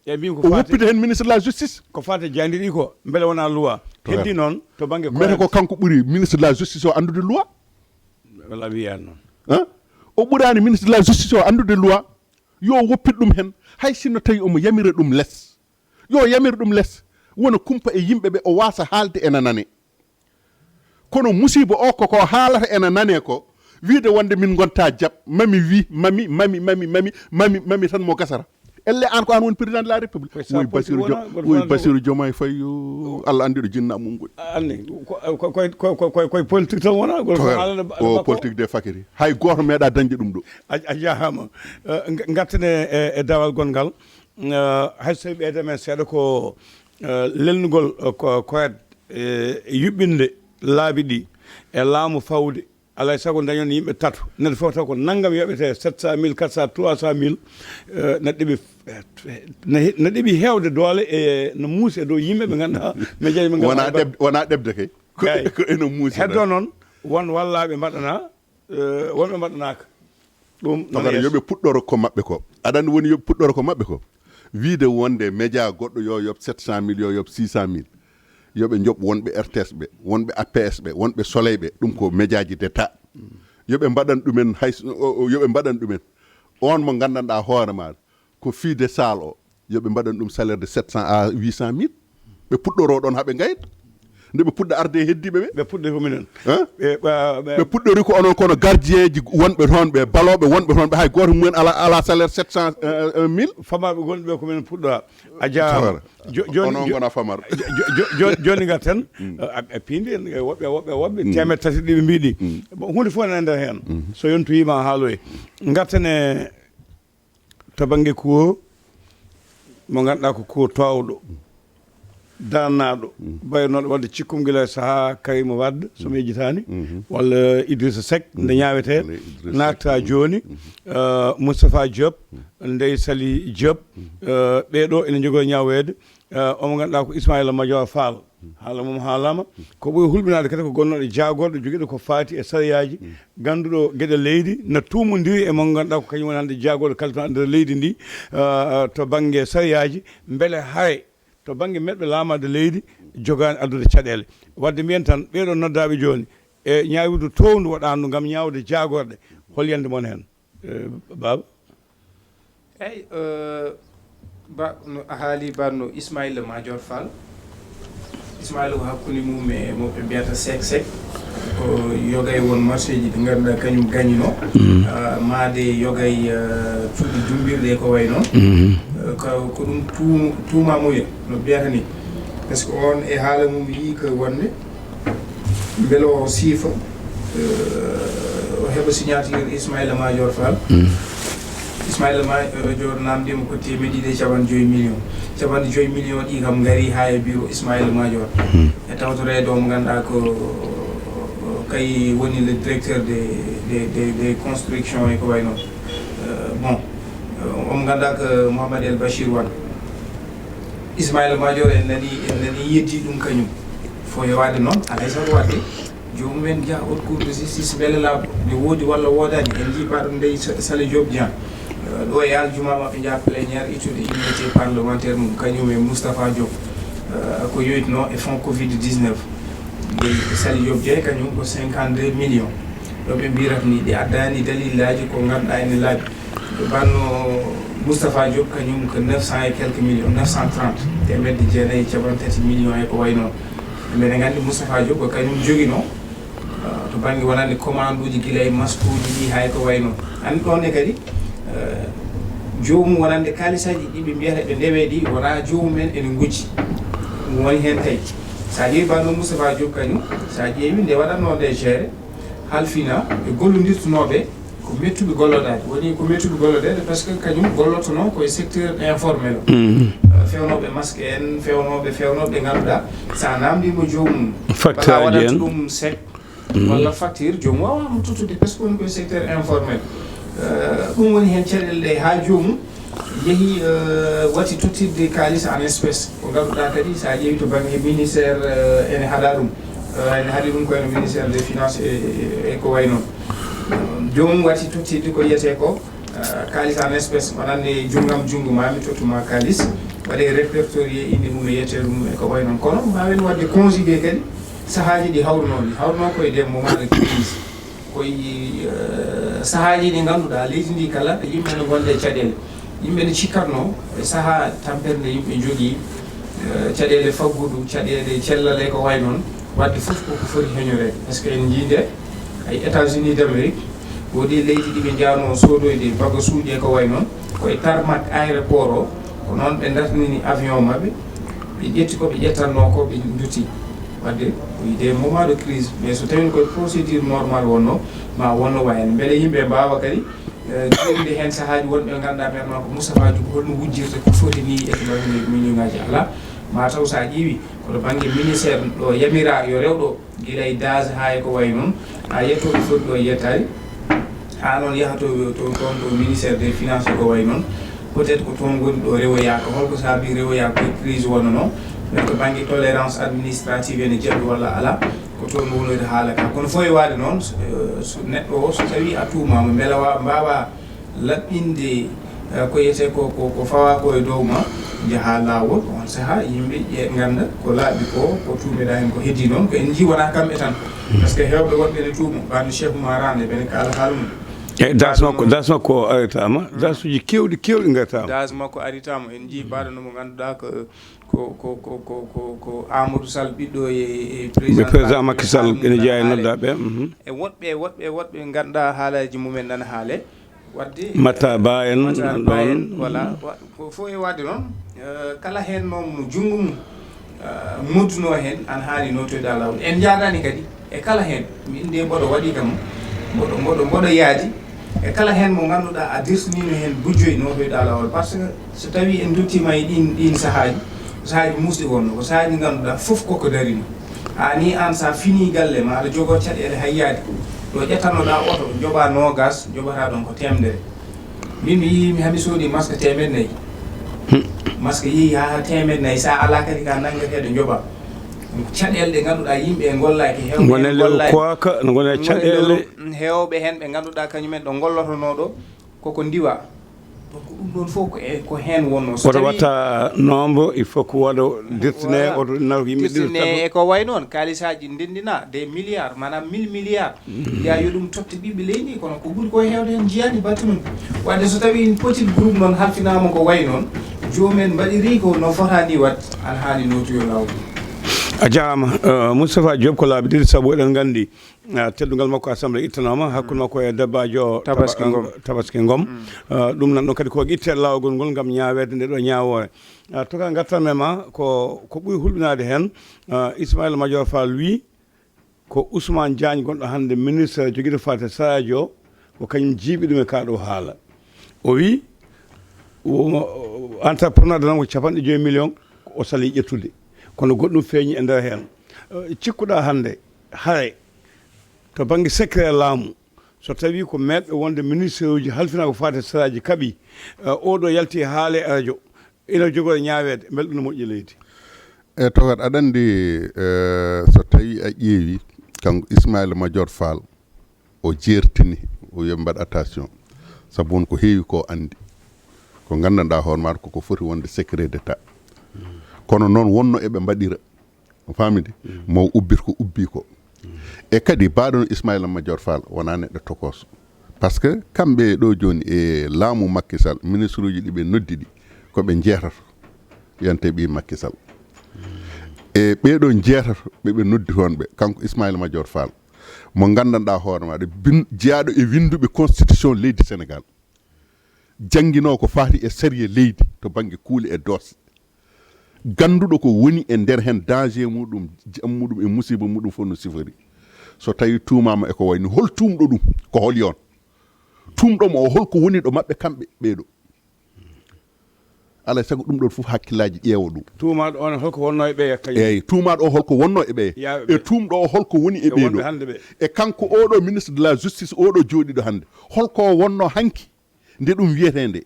E mbimi ko o faati woppide heen ministre de la justice. Ko faati e jaaynde ɗi ko mbele wonaa loi. Togara. Heddi noon to bannge mbete ko koyal kanko ɓuri ministre de la justice o anndude loi. Wala wiyan noon. Hein? O ɓuraani ministre de la justice o anndude loi. Yo woppit ɗum heen. Hay sinno tawi omo yamira ɗum les. Yo yamir ɗum les, wona kumpa e yimɓe ɓe, o waasa haalde ena nane. Kono musiiba o ko, ko haalata ena nane ko, wiide wonde min ngonta jab, mami wi, mami, mami, mami, mami, mami, mami tan mo gasata. Elle aan ko aan woni président de la république. Woy Bassirou Jo-, woy Bassirou Diomaye Faye yo, Allah anndi ɗo jinna mum ngoni. Anndi, ko, ko, ko, ko, ko, ko, koye politique tan wona, ko haalana ba-, o politique de fakiri. Hay gooto meeɗa dañde ɗum ɗo. A, a jaaraama. Eh, ng-, ngattene e, e dawal gongal. Eh, hay so tawi ɓeyda men seeɗa ko, eh, lelnugol, eh, ko, koyat, eh, yuɓɓinde laabi ɗi e laamu fawde. Alaa e sago dañon yimɓe tato. Neɗɗo fof taw ko nanngam yoɓete, sept cent mille, quatre cent, trois cent mille. Eh, na ɗeɓi, na he-, na ɗeɓi heewde doole e no muusi e dow yimɓe ɓe ngannduɗaa, miijaji ɓe ngannduɗaa wonaa ɗeɓ-, wonaa ɗeɓde kay. Ko eno muusi. Heddo noon, won wallaaɓe mbaɗana, eh, wonɓe mbaɗanaaka. Ɗum noon. Yo ɓe puɗɗoro ko maɓɓe ko. Aɗa anndi woni yo ɓe puɗɗoro ko maɓɓe ko. Wiide wonde média goɗɗo yo yoɓ sept cent mille, yo yoɓ six cent mille. Yo ɓe njoɓ wonɓe R T S ɓe, wonɓe A P S ɓe, wonɓe Soleil ɓe. Ɗum ko médiaji d'État. Yo ɓe mbaɗan ɗumen hay s-, o, o, yo ɓe mbaɗan ɗumen. On mo nganndanɗaa hoore maa ko fii de salle o, yo ɓe mbaɗan ɗum salaire de sept cent à huit cent mille. Ɓe puɗɗoroo ɗoon haa ɓe ngayna. Nde ɓe puɗɗa arde e heddiiɓe ɓe. Ɓe puɗɗori ko minen. Hein? Ɓe, ɓe, ɓe Ɓe puɗɗori ko onon kono gardien ji wonɓe toon ɓe, balooɓe wonɓe toon ɓe, hay gooto mum en alaa, alaa salaire sept cent mille. Famarɓe gonɓe ɓe ko minen puɗɗora. A jaaraama. Famara. Jo-, jooni, onon jo-, ngona famar. Jo-, jo-, jo-, jooni ngarten, eh, a, a piindi en, eh, woɓɓe, woɓɓe, woɓɓe, teemeɗɗe tati ɗi ɓe mbiɗi. Bon, huunde fof ene nder heen. So yontoyiima haaloy. Ngarten e to bannge kuwo mo ngannduɗaa ko kuwo toowɗo, darnaaɗo, baynooɗo wadde cikkum gila e sahaa Karim Wade, so mi yejjitaani, walla Idrissa Seck, nde ñaawetee, walla Idrissa Seck. Naata jooni, eh, Moustapha Diop, Ndeye Saly Diop, eh, ɓee ɗoo ene njogoo ñaaweede, eh, omo ngannduɗaa ko Ismaïla Madior Fall. Haala mum haalaama. Ko ɓuri hulɓinaade kadi ko gonnooɗo jaagorɗo jogiiɗo ko faati e sariyaaji, gannduɗo geɗe leydi, na tuumondiri e mo ngannduɗaa ko kañum woni hannde jaagorɗo kalifaaɗo nder leydi ndi, eh, to bannge sariyaaji, mbele hay to bannge meɗɓe laamaade leydi jogaani addude caɗeele. Wadde mbiyen tan, ɓee ɗoo noddaaɓe jooni, e ñaawirdu toowndu waɗaandu ngam ñaawde jaagorɗe, hol yiyannde mon heen? Eh, Baaba? Eyi, eh, ba, no a haali ba no Ismaïla Madior Fall. Ismaïla ko hakkunde mum e mo ɓe mbiyata Seck Seck. Ko yoga e won marché ji ɗi ngannduɗaa kañum gañino. Ah, maade yoga e, eh, cuuɗi jumbirɗe e ko wayi noon. Eh, ka, ko ɗum tuum-, tuumamuya no mbiyata ni. Parce que on e haala mum yii ko wonde mbele o siifa, eh, o heɓa signature Ismaïla Madior Fall. Ismaïla Madior namndiima ko teemeɗɗe ɗiɗi e capanɗe joyi million. Capanɗe joyi million ɗi kam ngari haa e bureau Ismaïla Madior. E tawtoreede o mo ngannduɗaa ko kay woni le directeur des, des, des, des constructions e ko wayi noon. Eh, bon, eh, omo ngannduɗaa ko Mouhamed El Bachir Wane. Ismaïla Madior en nani, en nani yeddi ɗum kañum. Fof e waɗde noon, alay sago waɗde. Joomum en njaha haute cour de justice, mbele laaɓa ne woodi walla woodaani. En njii mbaɗo ndey Sa-, Saly Diop Dieng. Eh, ɗo e aljuma maɓɓe njaha plénière ittude immunité parlementaire mum, kañum e Moustapha Diop. Eh, ko yoytuno e fonds covid dix-neuf. Ndey Saly Diop Dieng kañum ko cinquante-deux millions. Ɗo ɓe mbirata ni, ɗi addaani dalillaaji ko ngannduɗaa ene laaɓi. Banno Moustapha Diop, kañum ko neuf cents et quelques millions, neuf cent trente, teemedde jeenayi e capanɗe tati millions e ko wayi noon. Mbeɗa nganndi Moustapha Diop ko kañum joginoo, eh, to bannge wonande commande uji gila e masque uji ɗi hay ko wayi noon. Anndi ɗoon ne kadi, eh, joomum wonande kaalisaaji ɗi ɓe mbiyata ɓe ndewe ɗi, wonaa joomum en ene ngujji. Ɗum woni heen kay. So a ƴeewi banno Moustapha Diop kañum, so a ƴeewi nde waɗatnoo nde géré, halfina e gollondirtunooɓe ko mettuɓe gollodaade. Woni ko mettuɓe gollodeede, parce que kañum gollotonoo ko e secteur informel o. Eh, fewnooɓe masque en, fewnooɓe, fewnooɓe ngannduɗaa, so a naamndiima joomum, facture walla a aji waɗat en ɗum chèque, walla facture, joomum waawaa mo tottude, parce que woni ko e secteur informel. Eh, ɗum woni heen caɗeele ɗe haa joomum yehi, eh, wati tottirde kaalis en espèce. Ko ngannduɗaa kadi, so a ƴeewi to bannge ministère, eh, ene haɗa ɗum. Eh, ene haɗi ɗum ko ene ministère des finances e, e, e ko wayi noon. Joomum wati tottirde ko wiyetee ko, eh, kaalis en espèce, wonande junngam junngo, maa mi tottu ma kaalis, waɗe répertorié innde mum e yetteende mum e ko wayi noon. Kono mbaawen waɗde conjugué kadi sahaaji ɗi hawrunoo, ɗi hawrunoo ko e des moments de crise. Ko e, eh, sahaaji ɗi ngannduɗaa leydi ndi kala, yimɓe ne ngonde e caɗeele. Yimɓe ne cikkatnoo e sahaa tampere nde yimɓe njogii, eh, caɗeele faggudu, caɗeele cellal e ko wayi noon, waɗde fof koko foti heñoreede. Parce que en njii nde, hay États-Unis d'Amérique, woodi leydi ɗi ɓe njahnoo soodoyde bagasuuji e ko wayi noon, ko e tarmac aéroport o, ko noon ɓe dartiniri avion maɓɓe, ɓe ƴetti ko ɓe ƴettatnoo ko, ɓe ndutti. Waɗde, ko des moments de crise, mais so tawii ko e procédure normale wonnoo, ma wonno wayani. Mbele yimɓe mbaawa kadi, eh, joɗɗinde heen sahaaji wonɓe ngannduɗaa ɓeen ma ko Moustapha Diop, holno wujjirta ko foti ni e ko mbaɗi million ngaaji alaa. Ma taw so a ƴeewi, ko to bannge ministère ɗo yamiraa yo rew ɗo, gila e D A S haa e ko wayi noon, haa yetto ɗo foti ɗo yettaade. Haa noon yaha to, to, toon to ministère des finances ko wayi noon. Peut-être ko toon ngoni ɗo rewoyaaka. Holko saabi rewoyaaka ko e crise wonnoo? Mais to bannge tolérance administrative ene jaɓi walla alaa? Ko toon wonori haala ka. Kono fof e waade noon, so, so neɗɗo o, so tawii a tuumaama, mbela wa-, mbaawa laɓɓinde, eh, ko yetee ko, ko, ko fawaa ko e dow ma, njahaa laawol, on sahaa yimɓe ƴe-, ngannda ko laaɓi ko, ko tuumeɗaa heen ko heddii noon, ko en njii wonaa kamɓe tan. Par ce que heewɓe woɗɓe ne tuuma, bande Cheikh Oumar Anne, ɓe ne kaala haala mum. E das makko, das makko aritaama, dasuuji keewɗi, keewɗi ngartaama. Das makko aritaama, en njii baɗo no mo ngannduɗaa ko, ko, ko, ko, ko, ko, ko Amadou Sall ɓiɗɗo e, e Ɓe président président Macky Sall, ene jeyaa e noddaa ɓe, mhm. E woɗɓe, woɗɓe, woɗɓe ngannduɗaa haalaaji mumen nana haale. Waɗde Matta Ba en, Matta Ba en, ɗoon. Voilà. Wa-, ko fof e waɗde noon, eh, kala heen noon mo junngo mum, eh, moddunoo heen, ana haani nootoyde e laawol. En njaadaani kadi e kala heen. Min nde mboɗo waɗi kam, mboɗo, mboɗo, mboɗo yaadi. E kala heen mo ngannduɗaa a dirtiniino heen gujjoy nootoyde e laawol. Par ce que so tawii en nduttiima e ɗiin, ɗiin sahaaji, ko sahaaji muusɗi wonno, ko sahaaji ngannduɗaa fof koko darino. Haa ni aan so a finii galle ma, aɗa jogoo caɗeele hay yaade. Ɗo ƴettanoɗaa oto, njoɓaa noogaas, njoɓataa ɗoon ko teemedere. Min mi yii, mi hami soodi masque teemedde nayi. Masque yehi haa teemedde nayi, so a alaa kadi ka nanngeteeɗo njoɓaa. Ɗum ko caɗeele ɗe ngannduɗaa yimɓe e ngollaaki, heewɓe Ngone en le ngollaaki. Koaka, ngone Ngone caɗeele. le heewɓe heen ɓe ngannduɗaa kañumen ɗo ngollotonoo ɗo, koko ndiwa. Donc ɗum ɗoon fof ko e, ko heen wonnoo. So Oto tawii watta nombre, il faut ko waɗa dirtine, Voilà. oto naw yimɓe Dirtine dirta e ko wayi noon, kaalisaaji ndenndina des milliards, maanaam mille milliards. Mbiyaa yo ɗum totte ɓiɓɓe leydi, kono ko ɓuri ko heewde heen njiyaani batte mum. Waɗde so tawii petit groupe noon halfinaama ko wayi noon, joomum en mbaɗirii ko no fotaani waɗde, ana haani nootoyoo laawol. A jaaraama, eh, Moustapha Diop, ko laabi ɗiɗi, sabu eɗen nganndi, eh, teddungal makko assemblée ittanaama, hakkunde makko e debbaajo Tabaski Taba-, Ngom. Tabaski Ngom. Mm. Eh, ɗum nan ɗon kadi ko itte laawol ngol ngam ñaaweede nde ɗo ñaawoore. Eh, toka ngartan men ma ko, ko ɓuri hulɓinaade heen, eh, Ismaïla Madior Fall wii, ko Ousmane Diagne gonɗo hannde ministre jogiiɗo faate saraaji o, ko kañum jiiɓi ɗum e kaa ɗo haala. O wi, wo-, entrepreneur danan ko capanɗe joyi million, ko o sali ƴettude. Kono goɗɗum feeñi e nder heen. Eh, cikkuɗaa hannde, haray, to bannge secret laamu, so tawii ko meeɗɓe wonde ministre uji halfinaa ko faate saraaji kaɓi, eh, oɗo yalti haale e radio, ina jogoo ñaaweede, mbele ɗum no moƴƴi leydi? E tawat aɗa anndi, eh, so tawii a ƴeewi, kanko Ismaïla Madior Fall, o jeertini, o wiya mbaɗ attention, sabu won ko heewi ko anndi. Ko nganndanɗaa hoore maaɗa koko foti wonde secret d'état. Kono noon wonno eɓe mbaɗira. O faamidi? Mm. Mo ubbir ko ubbi ko. Mm. E kadi baaɗo no Ismaïla Madior Fall wonaa neɗɗo tokooso. Par ce que kamɓe ɗo jooni e laamu Macky Sall, ministre uji ɗi ɓe noddi ɗi, ko ɓe njeetato, wiyante ɓii Macky Sall. E ɓee ɗo njeetato ɓe ɓe noddi toon ɓe, kanko Ismaïla Madior Fall, mo nganndanɗaa hoore maaɗa, bin-, jeyaaɗo e winnduɓe constitution leydi Sénégal, jannginoo ko faati e sariya leydi to bannge kuule e doose. Gannduɗo ko woni e nder heen, danger muɗum, jam muɗum e musiba muɗum fof no sifori. So tawii tuumaama e ko wayi ni, hol tuumɗo ɗum? Ko holi on? Tuumɗo mo o, hol ko woni ɗo maɓɓe kamɓe ɓee ɗo? Alaa e sago ɗum ɗoon fof hakkillaaji ƴeewa ɗum. Tuumaaɗo on, holko wonnoo e ɓeya kañum? Eeyi, tuumaaɗo o, holko wonnoo e ɓeya? Yaaɓe ɓe. E tuumɗo o, holko woni e E ɓee wonɓe ɗo? hannde ɓe. E kanko oo ɗo ministre de la justice, oo ɗo jooɗiiɗo hannde, holko wonnoo hanki nde ɗum wiyetee nde?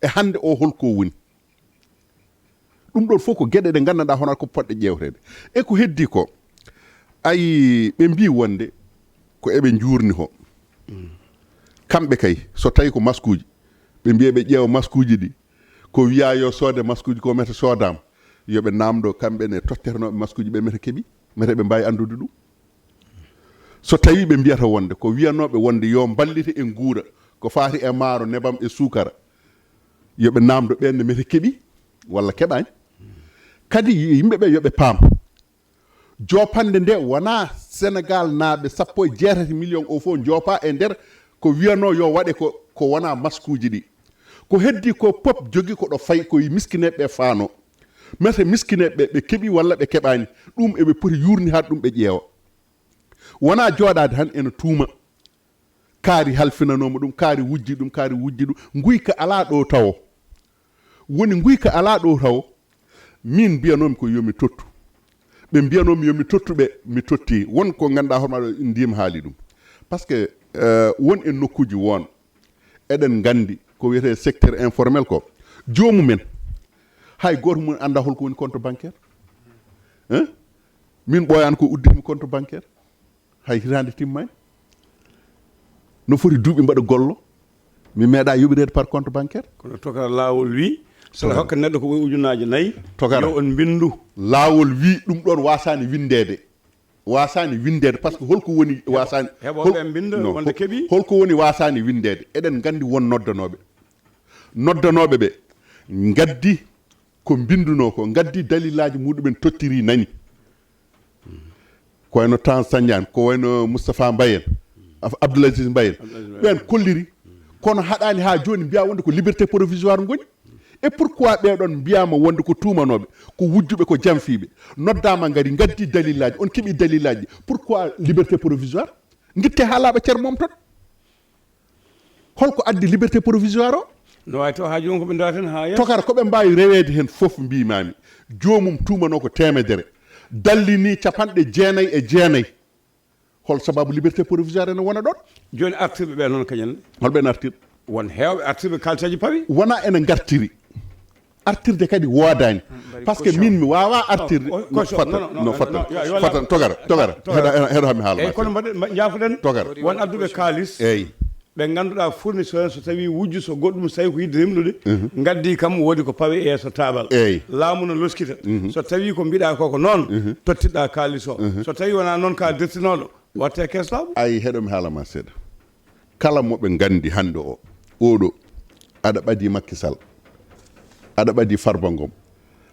E hannde o, holko woni? Ɗum ɗoon fof ko geɗe ɗe nganndanɗaa hono ko poɗɗe ƴeewteede. E ko heddii ko, ayi, ɓe mbii wonde ko eɓe njuurni ko. Kamɓe kay, so tawii ko maskuuji, ɓe mbiya ɓe ƴeewa maskuuji ɗi, ko wiyaa yo soode maskuuji ko mete soodaama, yo ɓe naamndo kamɓe ne tottetenooɓe maskuuji ɓe mete keɓi, mete ɓe mbaawi anndude ɗum. So tawii ɓe mbiyata wonde ko wiyanooɓe wonde yo mballite e nguura ko faati e maaro, nebam e suukara, yo ɓe naamndo ɓeen ne mete keɓi walla keɓaani. Kadi yimɓe ɓe yo ɓe paam, joopande nde wonaa Senegaal naaɓe sappo e jeetati million o fof njoopa e nder ko wiyanoo yo waɗe ko, ko wonaa maskuuji ɗi. Ko heddii ko pop jogi ko ɗo fayi ko e miskineeɓe ɓe faanoo. Mete miskineeɓe ɓe, ɓe keɓi walla ɓe keɓaani, ɗum eɓe poti yuurni haa ɗum ɓe ƴeewa. Wonaa jooɗaade tan ena tuuma. Kaari halfinanooma ɗum, kaari wujji ɗum, kaari wujji ɗum. Nguyka alaa ɗo tawo. Woni nguyka alaa ɗo tawo. Min mbiyanoomi ko yo mi tottu. Ɓe mbiyanoomi yo mi tottu ɓe, mi totti. Won ko ngannduɗaa hoore maaɗa, ndiim haali ɗum. Par ce que, euh, won e nokkuuji won, eɗen nganndi ko wiyetee secteur informel ko, joomumen, hay gooto mum anndaa holko woni compte bancaire. Hein? Min ɓooyaani ko udditmi compte bancaire. Hay hitaande timmaani. No foti duuɓi mbaɗa gollo. Mi meeɗaa yoɓireede par compte bancaire. Kono tokara laawol wi, saɗa hokka neɗɗo ko ɓuri ujunnaaje nayi, tokara, yo on mbinndu. Laawol wi ɗum ɗoon waasaani winndeede. Waasaani winndeede, par ce que holko woni waasaani, heɓooɓe hol-, mbinnda no, wonde keɓi? Holko woni waasaani winndeede? Eɗen nganndi won noddanooɓe. Noddanooɓe ɓe ngaddi ko mbinndunoo ko, ngaddi dalillaaji muɗumen, tottiri nani. Ko wayno Tan Sagnane, ko wayno Moustapha Mbaye en, Af-, Abdoul Aziz Mbaye en. Abdoul Aziz Mbaye en. Ɓen kolliri, kono haɗaani haa jooni mbiya wonde ko liberté provisoire ngoni. Et pourquoi ɓeɗon mbiyama wonde ko tuumanooɓe, ko wujjuɓe, ko janfiiɓe? Noddaama ngari, ngaddi dalillaaji, on keɓi dalillaaji. Pourquoi liberté provisoire? Ngitte haa laaɓa, ceer momton. Holko addi liberté provisoire o? No waawi taw haa jooni ko ɓe ndewata heen haa yeeso. Tokara, ko ɓe mbaawi reweede heen fof, mbiimaami. Joomum tuumanoo ko teemedere. Dallini capanɗe jeenayi e jeenayi. Hol sababu liberté provisoire ene wona ɗoon? Jooni artirɓe ɓe noon kañum ne? Hol ɓeen artirɓe? Won heewɓe artirɓe kaaliteeji pawi. Wona ene ngartiri. Artirde kadi woodaani. Par ce que min mi waawaa artirde. No, fatan, no, no, no, fatan, no, yo, yo, fatan, togara, togara. Togara. Heɗo, heɗo, heɗo mi haala. Eyyi, ma kono seeɗa. Mbaɗen, mba-, njaafoɗen. Togara. Won adduɓe kaalis. Eyyi. Ɓe ngannduɗaa fournisseur, so tawii wujju, so goɗɗum, so tawii ko yiɗde rimɗude, mhm, ngaddi kam, woodi ko pawi e yeeso taabal. Eyyi. Laamu no loskita. Mhm. So tawii ko mbiɗa ko, ko noon, mhm, tottiɗaa kaalis o. Mhm. So tawii wonaa noon, ka dertinooɗo, watte kees laamu. Ayi, heɗo mi haala ma seeɗa. Kala mo ɓe nganndi hannde o, oɗo, aɗa ɓadi Macky Sall, aɗa ɓadi Farba Ngom,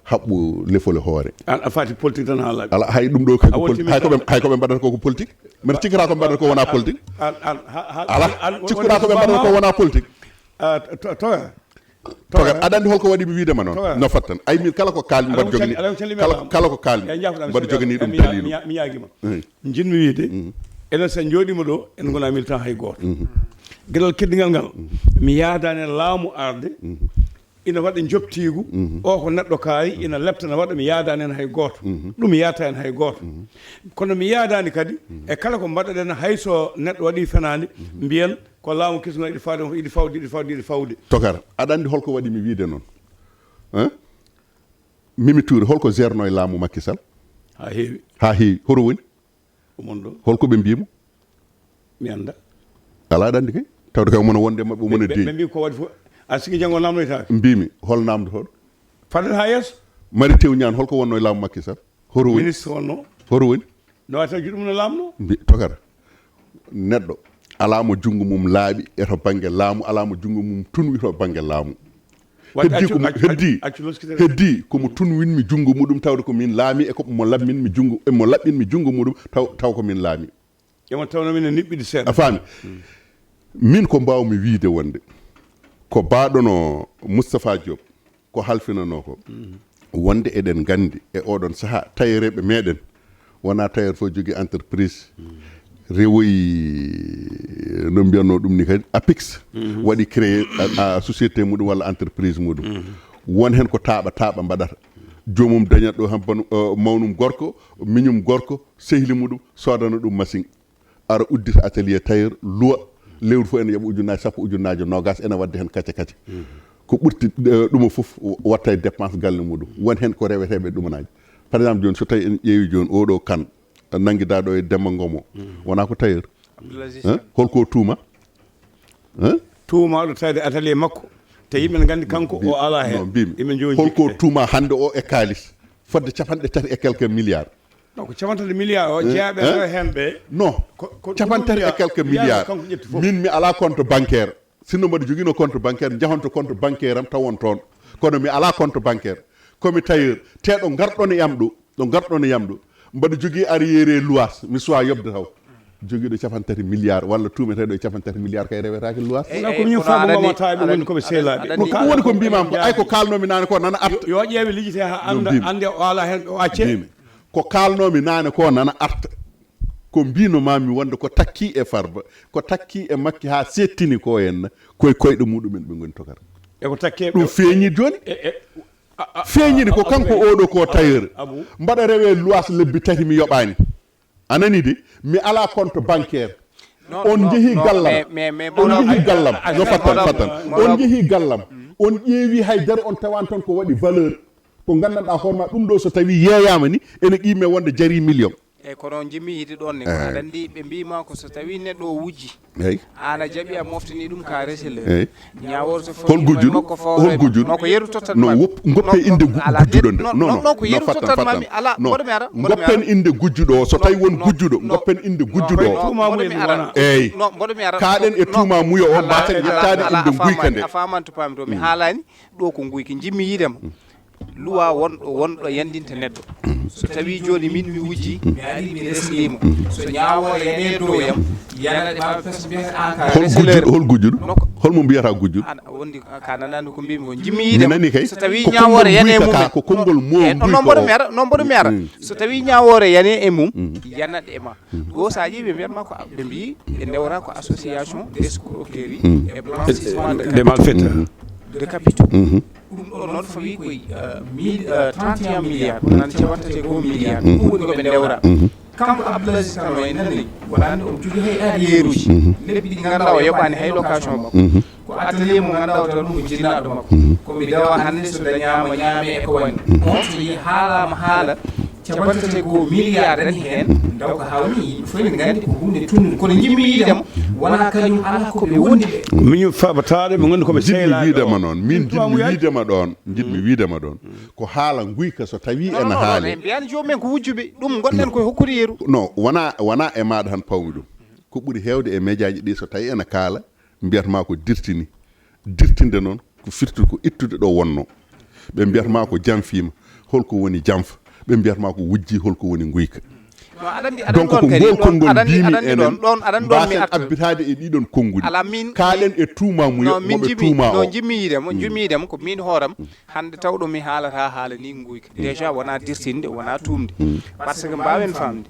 haɓɓu lefol e hoore. An a faati politique tan haa laaɓi. Ala, hay ɗum ɗo kay ko politique. Hay ko ɓe, hay ko ɓe mbaɗata ko, ko politique. Mbeɗa cikkata ko mbaɗata ko wona politique. An, an, ha, ha, ala, an, cikkuɗa ko ɓe mbaɗata ko wona politique. Ah, to, to, to, Toga, aɗa anndi holko waɗi mi wiide ma noon? Toga. No fattan. Ay, min kala ko kaalmi mbaɗa jogani. Kala, kala ko kaalmi mbaɗa jogani ɗum dalilu. Mi ñaagima. Mm. Jinmi wiide, mm, enen so en njooɗiima ɗo, en ngonaa militant hay gooto. Mm. Geɗal keddigal ngal, mm, mi yaadaani e laamu arde, mm, ina waɗa njoptiigu, mhm, o ko neɗɗo kaari, mhm, ina leptana waɗa, mi yaadaani heen hay gooto. Mhm. Ɗum mi yaadata heen hay gooto. Mhm. Kono mi yaadaani kadi, mhm, e kala ko mbaɗaɗen, hay so neɗɗo waɗi fenaande, mhm, mbiyen ko laamu kesungal yiɗi fawde, yiɗi fawde, yiɗi fawde, yiɗi fawde. Tokara, aɗa anndi holko waɗi mi wiide noon? Hein? Mimi Touré, holko gérno e laamu Macky Sall? Haa heewi. Haa heewi. Hoto woni? Omon ɗo. Holko ɓe mbiimo? Mi annda. Alaa aɗa anndi kay. Tawde kay omona wonde maɓɓe, omona deeƴi. Ɓe mbi ko waɗi fof. A sigi janngo namdoytaake? Mbimi, hol namdotooɗo? Faden haa yeeso. Mary Teuw Niane, holko wonno e laamu Macky Sall? Hoto woni? Ministre wonno. Hoto woni? No watta juɗɗum no laamno? Mbi, tokara. Neɗɗo, alaa mo junngo mum laaɓi e to bannge laamu, alaa mo junngo mum tunwi to bannge laamu. Heddi ko mo, heddi, heddi ko mo tunwinmi junngo muɗum, tawde ko min laami, e ko mo laɓminmi junngo, e mo laɓɓinmi junngo muɗum, taw, taw ko min laami. Emo tawno min e niɓɓiɗi seeɗa. A faami? Mm. Min ko mbaawmi wiide wonde ko baaɗono Moustapha Diop, ko halfinanoo ko. Mm. Wonde eɗen nganndi e oɗon sahaa, tayereeɓe meɗen, wonaa tailleur fof jogii entreprise, rewoyi, no mbiyatnoo ɗum ni kadi, APIX, mhm, waɗi créé a, a société muɗum walla entreprise muɗum. Mhm. Won heen ko taaɓa taaɓa mbaɗata. Joomum dañat ɗo han banu, eh, mawnum gorko, miñum gorko, sehli muɗum, soodana ɗum machine. Ara uddita atelier tailleur, luwa, lewru fof ene yoɓa ujunnaaje sappo, ujunnaaje noogaas, ene waɗde heen kace kace. Mhm. Ko ɓurti, eh, ɗum fof, watta e dépense galle muɗum. Won heen ko reweteeɓe ɗumanaaji. Par exemple, jooni, so tawi en ƴeewi jooni oɗo kan, nanngidaaɗo e Demba Ngomo, mhm, wonaa ko tailleur. Abdoul Aziz. Hein? Holko tuuma? Hein? Tuumaaɗo tawde atelier makko, te yimɓe ne nganndi kanko o alaa heen. Non, mbimi. Yimɓe njowi holko jikkite. Tuuma hannde o e kaalis fodde capanɗe tati et quelques milliards? Non, ko capanɗe tati milliards o, hein? Jeyaɓe, hein? Rewa heen ɓe. Non. Ko, ko capanɗe tati et quelques milliards. Kanko ƴetti fof. Min mi alaa compte bancaire. Sinno mbaɗa jogiino compte bancaire, njahonto compte bancaire am tawon toon. Kono mi alaa compte bancaire. Ko mi tailleur. Te ɗo ngarɗon e am ɗo, ɗo ngarɗon e am ɗo, mbaɗa jogii arriéré luwaas, mi suwaa yoɓde taw. Jogiiɗo capanɗe tati milliards walla tuumeteeɗo e capanɗe tati milliards kay rewetaake luwaas. Wona ko min faamugol ma tawi ɓe woni ko ɓe seelaaɓe. Ɗum woni ko mbimam ko, ay ko kaalnomi naane ko nana arta. Yo, yo ƴeewe lijjite haa annda, annde o alaa heen, o acce. Mbimi. Ko kaalnomi naane ko nana arta. Ko mbino mami wonde ko takki e Farba, ko takki e Makki haa settini ko en, koye koyɗe muɗumen ɓe ngoni tokara. E ko takke ɗum feeñi jooni. E, e, a, a, feeñini ko a, kanko Abou, oɗo ko tailleur. Abou. Mbaɗa rewe luwaas lebbi tati mi yoɓaani. A nani de, mi alaa compte bancaire. Non, on non, jehi non, gallam. Mais, mais, mais, on jehi gallam. No fattan, fattan. On jehi gallam. On ƴeewi hay dara on tawani toon ko waɗi valeur. Ko nganndanɗaa hoore ma ɗum ɗo, so tawi yeeyaama ni, ene qiime wonde jarii million. Eyyi, kono jimmi yiide ɗon ne, kono aɗa anndi ɓe mbiima ko so tawi neɗɗo o wujji, eyyi, aan a jaɓi a moftani ɗum ka receleur, eyyi, ñaawoore so hol gujjuɗo, hol gujjuɗo, no ko yeru tottat no wop goppe inde gujjuɗo nde. No no no ko yeru tottat mami. Ala, mboɗo mi ara, mboɗo mi ara. Goppen inde gujjuɗo o, so tawi won gujjuɗo, goppen inde gujjuɗo o. Tuuma mumen wona, eyyi, no mboɗo mi ara, kaaɗen e tuuma muyo o, mbaten yettaade inde guyka nde. A faman to pamto mi haalani. Ɗo ko nguyki jimmi yiidema. Luwa wonɗo wonɗo yandinta neɗɗo. So tawi joni min mi wujji, mi ari mi reslimo, so ñaawoore yani e dow yam, yanade ma pes mbiyata an ka hol gujjuɗo, hol gujjuɗo, hol mo mbiyata gujjuɗo? An wondi ka nanani ko mbimi ko jimmi yiide mi nani kay. So tawi ñaawoore yani e mum, ko konngol mo, e non mboɗo mi ara, non mboɗo mi ara. So tawi ñaawoore yani e mum, yanade e ma. Ɗo sa ƴeewi ɓe mbiyatma ko, ɓe mbi ɓe ndewra ko association d'escroquerie et blanchissement de malfaiteurs, de capitaux. Ɗum ɗo noon fawi koye trente et un milliards, wonani capantate goo milliards. Ɗum woni ko ɓe ndewra. Kanko Abdoulaziz Kano en nani, wonani omo jogii hay arrière uji. Lebbi ɗi ngannduɗaa o yoɓaani hay location makko. Ko atelier mo ngannduɗaa o taw ɗum ko jinnaaɗo makko. Ko mi dawa hannde so dañaama ñaame e ko wani. On so yii haalaama haala, capantate goo milliard dani heen, ndaw ko hawni yimɓe fof ne nganndi ko huunde tunnunde. Kono jimmi yiidema, wonaa kañum alaa ko ɓe wondi ɓe. Miñum faɓataade ɓe nganndi ko ɓe sehlaaɓe. Jiɗmi wiidema noon, min jiɗmi wiidema ɗoon, jiɗmi wiidema ɗoon. Ko haala nguyka so tawii ena haali. En mbiyaani joomum en ko wujjuɓe, ɗum ngonɗen koye hokkude yeru. No, wonaa, wonaa e maaɗa tan pawmi ɗum. Ko ɓuri heewde e mejaaji ɗi so tawii ena kaala, mbiyatma ko dirtini. Dirtinde noon ko firti ko ittude ɗo wonno. Ɓe mbiyatma ko janfiima, holko woni janfa? Ɓe mbiyatma ko wujji, holko woni nguyka? Donc ko ngol konngol mbimi enen, mbasen abbitaade e ɗiɗon konnguɗi. Kaaɗen e tuuma muyo, moɓe tuuma o. No jimmi yiidema, jimmi yiidema ko min hooram hannde tawɗo mi haalata haala ni nguyka. Déjà wonaa dirtinde, wonaa tuumde. Parce que mbaawen faamde.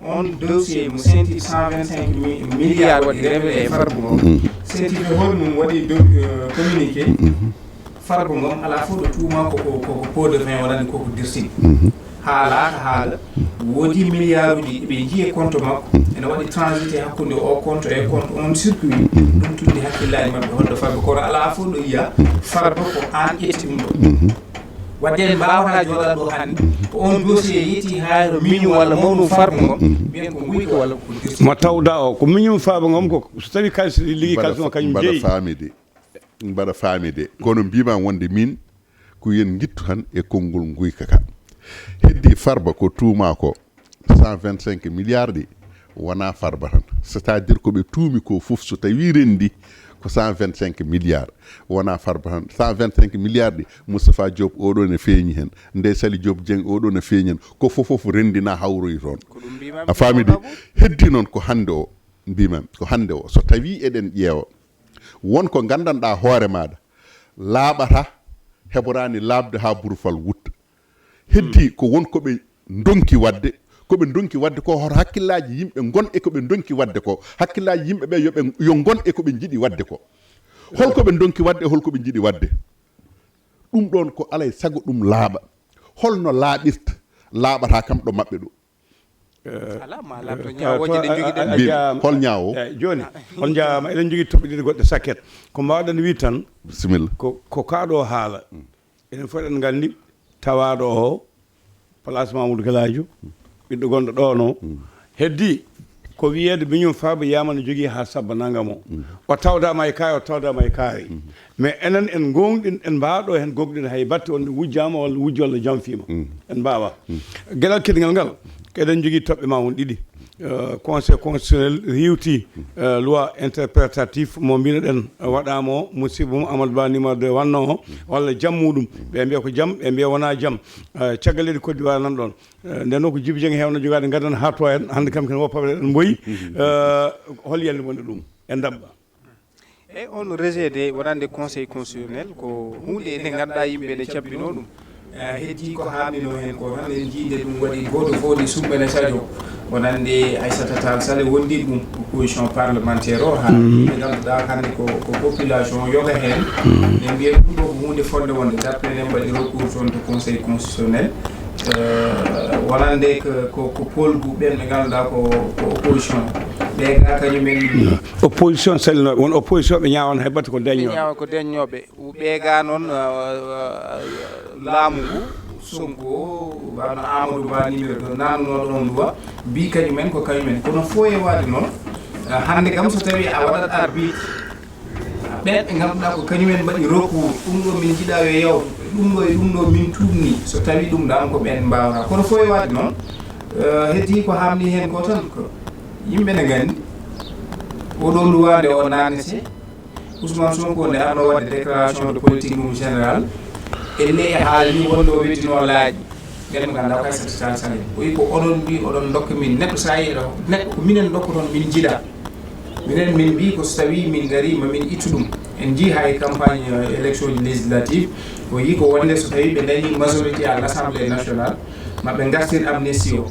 On dossier mo sentir cent vingt-cinq milliards waɗi révélé e farba ngo. Sentir ko holmum waɗi communiqué. Farba ngom alaa fof ɗo tuuma ko ko ko pot de vin wonani koko dirtini. Haalaaka haala. Woodi milliard uji ɗi ɓe njiye compte makko. Ene waɗi transité hakkunde o compte e compte, on circuit. Ɗum tuddi hakkillaaji maɓɓe holɗo farba, kono alaa fof ɗo yiya farba ko aan ƴetti ɗum ɗo. Wadde en mbaawata jooɗaade ɗo hannde, ko on dossier yetti haa to miñum walla mawɗum farba ngom, mbiyen ko nguyka walla ko dirti. Mo tawda o ko miñum farba ngom ko so tawi kalis liggi kalis o kañum jeyi. Mbaɗa faamide, mbaɗa faamide, kono mbima wonde min ko yen ngittu tan e konngol nguyka ka. Heddi farba ko tuuma ko cent vingt-cinq milliards ɗi wonaa farba tan, c'est-à-dire ko ɓe tuumi ko fof so tawi renndi ko cent vingt-cinq milliards. Wonaa farba tan, cent vingt-cinq milliards ɗi, Moustapha Diop oɗo ne feeñi heen, Ndeye Saly Diop Dieng oɗo ne feeñi heen. Ko fof fof renndi na hawroyi toon. A faami de? Heddi noon ko hannde o, mbimam ko hannde o, so tawi eɗen ƴeewa won ko nganndanɗaa hoore maaɗa laaɓata, heɓoraani laaɓde haa burfal wutta. Heddi ko won ko ɓe ndonki waɗde, ko ɓe ndonki waɗde ko hoto hakkillaaji yimɓe ngon e ko ɓe ndonki waɗde ko, hakkillaaji yimɓe ɓe yo ɓe, yo ngon e ko ɓe njiɗi waɗde ko. Holko ɓe ndonki waɗde e holko ɓe njiɗi waɗde? Ɗum ɗoon ko alay sago ɗum laaɓa. Holno laaɓirta? Laaɓata kam ɗo maɓɓe ɗo. Alaa ma laaɓto ñaawooje ɗe njogiɗen. Hol ñaawo? Eeyi, jooni, on njaaraama. Eɗen njogii toɓɓe ɗiɗi goɗɗe sakket. Ko mbaawɗen wiide tan, bisimilla, ko, ko kaa ɗo haala. Enen fof eɗen nganndi tawaaɗo o, place Mamoudou Galadio, ɓiɗɗo gonɗo ɗoon o. Heddi ko wiyeede miñum Farba yiyama no jogii haa sabba nanngam o. O tawdaama e kaari, o tawdaama e kaari. Mais enen en ngoongɗin, en mbaaɗo heen gogɗin hay batte wonde wujjaama walla wujji walla janfiima. En mbaawa. Geɗal keɗngal ngal, eɗen njogii toɓɓe ma won ɗiɗi. Euh, Conseil constitutionnel riiwti, euh, loi interprétatif mo mbinoɗen, euh, waɗaama o, musiba mum Amadou Ba numéro deux wannoo o, walla jam muɗum. Ɓe mbiya ko jam, ɓe mbiya wonaa jam. Euh, caggal leydi Côte d'Ivoire nan ɗoon. Euh, nden noon ko Djiby Dieng heewno jogaade, ngaddan haa to en, hannde kam ken woppaɓe eɗen mboyi. Euh, hol yalli wonde ɗum? En daɓɓa. Eeyi, on rejet de wonande Conseil constitutionnel ko huunde nde ngannduɗaa yimɓe ne cabbinoo ɗum. Eh, heddi ko haaɗnino heen ko tan, en njiide ɗum waɗi gooto fof ne suɓɓene sadio. Wonande Aissata Tall Sall wonndi ɗum opposition parlementaire o, haa yimɓe ngannduɗaa hannde ko, ko population o yoga heen. Ɓe mbiya ɗum ɗo ko huunde fotnde wonde, dappre nden mbaɗi recours toon to Conseil constitutionnel. Eh, wonande ko, ko, ko polgu ɓen ɓe ngannduɗaa ko, ko opposition. Ɓe ga kañumen. Opposition sellinooɓe, won opposition ɓe ñaawan hay batte ko ɓe deññooɓe. Ñaawa ko deññooɓe. Ɓe ga noon laamu ngu, Sonko, wano Amadou Ba numéro deux nannuno ɗon duwa, mbi kañumen ko kañumen. Kono foyewaade noon, hannde kam so tawi a waɗat arbitre, ɓen ɓe ngannduɗaa ko kañumen mbaɗi recours, ɗum ɗo min njiɗa yo yawtu, ɗum ɗo e ɗum ɗo min tuumni, so tawi ɗum ɗam ko ɓen mbaawata. Kono foyewaade noon, heddi ko haamni heen ko tan ko yimɓe ne nganndi. Oɗo luwande o naane se Ousmane Sonko nde arno waɗde déclaration de politique mum général, elle e haalni wonde o weddino laaƴi. Ɓen ɓe ngannduɗaa ko Aissata Tall Sall en. O wi ko oɗon mbi oɗon dokka min neɗɗo, so a yi eɗo neɗɗo ko minen dokkoton, min njiɗa. Minen min mbi ko so tawi min ngari ma min ittu ɗum. En njii hay campagne élection ji législative, o yi ko wonde so tawi ɓe dañi majorité à l'Assemblée nationale, ma ɓe ngartir amnistie o.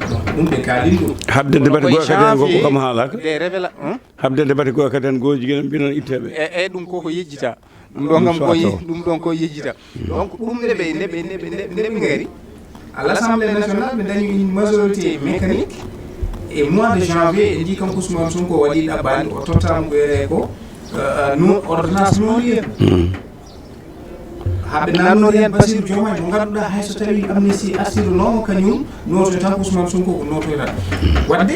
Bon, ɗum ɓe kaalin ɗum. Habde nde mbati goya kadi en goko kam haalaka. Des révéla Habde nde mbati goya kadi en goji gina mbinon itteɓe. E e ɗum koko yejjita. Ɗum ɗon kam ko ɗum ɗon ko yejjita. Donc ɗum nde ɓe nde ɓe nde ɓe nde ɓe ngari à l'Assemblée nationale, ɓe dañi une majorité mécanique. E mois de janvier en jii kanko Ousmane Sonko waɗi ɗaɓɓani, o tottama ko wiyete ko non ordonnance non rien. Haɓe nannori heen Basiru Jomaay mo ngannduɗaa hay so tawi amnistie artirunoo mo, kañum nootoyta ko Ousmane Sonko ko nootoyta. Waɗde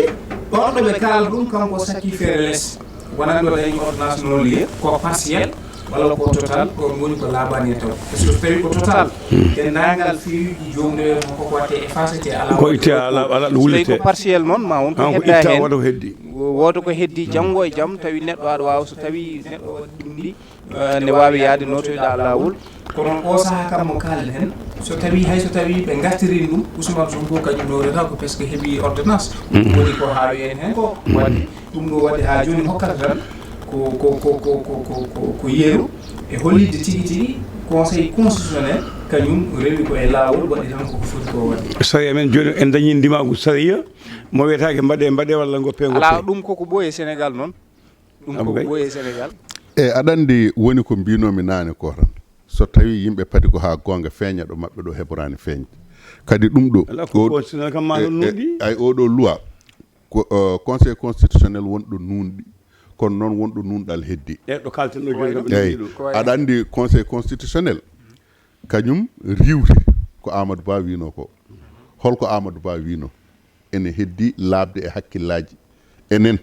ɗon ɗo ɓe kaalata ɗum, kanko o sakki feere les. Wonande o dañi ordonnance non lieu ko partiel walla ko total, ɗon woni ko laabaani e taw. Parce que so tawi ko total, denndaangal feewiji joomde makko ko watte effacé te ala. Ko itte ala ala ɗo so tawi wullite. Ko partiel noon ma won ko An ko hedda itta heen. Waɗa ko heddi. Wooto ko heddi janngo e jam tawi neɗɗo aɗa waawa so tawi neɗɗo waɗi ɗum ɗi. Nde waawi yahde nootoyɗaa laawol. Kono o saha kam mo kaalen heen, so tawi hay so tawi ɓe ngartirin ɗum, Ousmane Sonko kañum noorata ko parce que heɓi ordonnance. Woni ko haawi en heen ko waɗi ɗum ɗo waɗi haa jooni hokkata tan ko ko ko ko ko ko ko yeru e holliɗde tigi tigi. Conseil constitutionnel kañum rewi ko e laawol, waɗi tan koko foti ko waɗi. Sariya men jooni en dañi ndimaagu sariya mo wiyetaake mbaɗe mbaɗe walla ngo pengo. Alaa ɗum koko ɓooyi e Sénégal noon. Ɗum ko ɓooyi e Sénégal. E aɗa anndi woni ko mbinoomi naane ko tan, so tawii yimɓe padi ko haa goonga feeña ɗo maɓɓe ɗo heɓoraani feeñde. Kadi ɗum ɗo, ay oɗo luwa, conseil constitutionnel won ɗo nuunɗi, kono noon won ɗo nuunɗal heddi. Eyi, aɗa anndi conseil constitutionnel kañum riiwti ko Amadou Ba wiinoo ko. Holko Amadou Ba wiinoo? Ene heddii laaɓde e hakkillaaji enen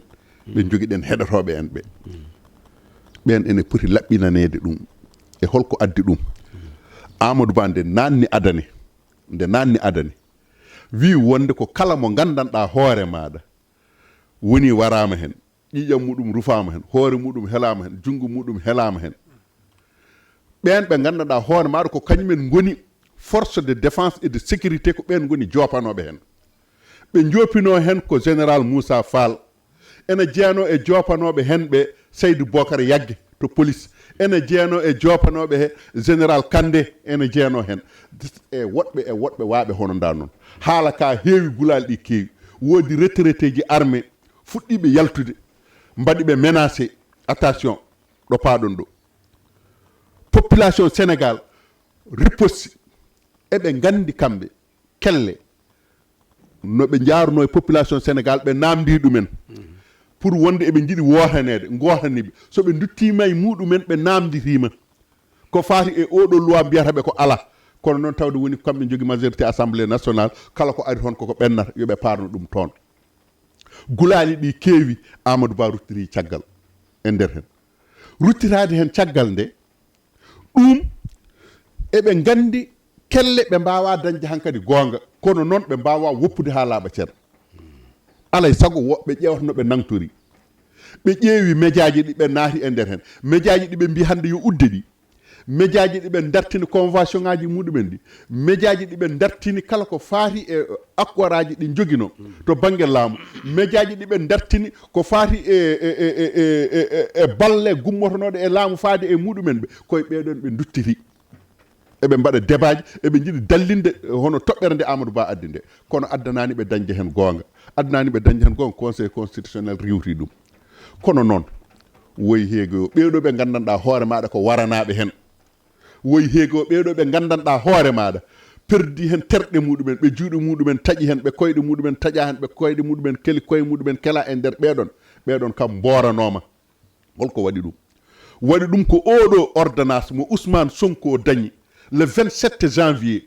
ɓe njogiɗen heɗotooɓe en ɓe. Ɓeen ene poti laɓɓinaneede ɗum. E holko addi ɗum? Amadou Ba nde naanni adane, nde naanni adane, wii wonde ko kala mo nganndanɗaa hoore maaɗa woni waraama heen, ƴiiƴam muɗum rufaama heen, hoore muɗum helaama heen, junngo muɗum helaama heen. Ɓeen ɓe nganndanɗaa hoore maaɗa ko kañumen ngoni force de défense et de sécurité, ko ɓeen ngoni joopanooɓe heen. Ɓe njoopinoo heen ko général Moussa Fall, ene jeyanoo e joopanooɓe heen ɓe Saydou Bokar Yagge to police, ene jeyanoo e joopanooɓe he général Kandé, ene jeyanoo heen e woɗɓe e woɗɓe waaɓe hono ndaa noon. Haala ka heewi, gulaali ɗi keewi. Woodi retraité ji armée fuɗɗiiɓe yaltude, mbaɗi ɓe menacé, attention ɗo paaɗon ɗo. Population Sénégal riposti, eɓe nganndi kamɓe kelle no ɓe njaarunoo e population Sénégal, ɓe naamndii ɗumen pour wonde eɓe njiɗi wootaneede, ngootaniiɓe. So ɓe nduttiima e muɗumen, ɓe naamnditiima ko faati e oɗo loi mbiyata ɓe ko alaa. Kono noon tawde woni ko kamɓe njogi majorité assemblée nationale, kala ko ari toon koko ɓennata, yo ɓe paarno ɗum toon. Gulaali ɗi keewi, Amadou Ba ruttiri caggal e nder heen. Ruttitaade heen caggal nde, ɗum eɓe nganndi kelle ɓe mbaawaa dañde hankadi goonga, kono noon ɓe mbaawaa woppude haa laaɓa cer. Alay sago woɓɓe ƴeewata no ɓe nangtori. Ɓe ƴeewi mejaaji ɗi ɓe naati e nder heen. Mejaaji ɗi ɓe mbii hannde yo udde ɗi. Mejaaji ɗi ɓe dartini convention ngaaji muɗumen ɗi. Mejaaji ɗi ɓe dartini kala ko faati e accord aji ɗi njoginoo to bannge laamu. Mejaaji ɗi ɓe dartini ko faati e e e e e e balle gummotonooɗe e laamu faade e muɗumen ɓe. Koye ɓeeɗoon ɓe nduttiti. Eɓe mbaɗa debaaji, eɓe njiɗi dallinde hono toɓɓere nde Amadou Ba addi nde. Kono addanaani ɓe dañde heen goonga. Addanaani ɓe dañde heen goonga, Conseil constitutionnel riiwti ɗum. Kono noon, woyi heege o, ɓeeɗo ɓe nganndanɗaa hoore maaɗa ko waranaaɓe heen. Woyi heege o, ɓeeɗo ɓe nganndanɗaa hoore maaɗa perdi heen terɗe muɗumen, ɓe juuɗe muɗumen taƴi heen, ɓe koyɗe muɗumen taƴa heen, ɓe koyɗe muɗumen keli, koye muɗumen kela e nder ɓeeɗon. Ɓeeɗon kam mbooranoo ma. Holko waɗi ɗum? Waɗi ɗum ko oɗo ordonnance mo Ousmane Sonko dañi le vingt-sept janvier,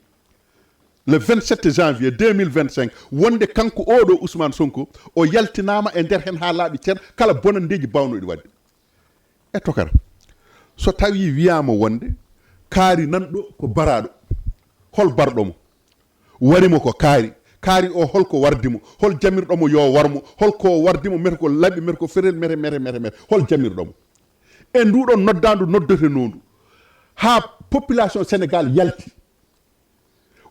le vingt-sept janvier deux mille vingt-cinq, wonde kanko oɗo Ousmane Sonko o yaltinaama e nder heen haa laaɓi cer kala bonanndeeji baawnoɗi waɗde. E tokara, so tawi wiyaama wonde kaari nanɗo ko baraaɗo, hol barɗo mo? Wari mo ko kaari. Kaari o holko wardi mo? Hol jamirɗo mo yo war mo? Holko wardi mo? Mete ko laɓi, mete ko ferel, mete, mete, mete, mete. Hol jamirɗo mo? E nduɗon noddaandu noddetenondu, haa population Sénégal yalti.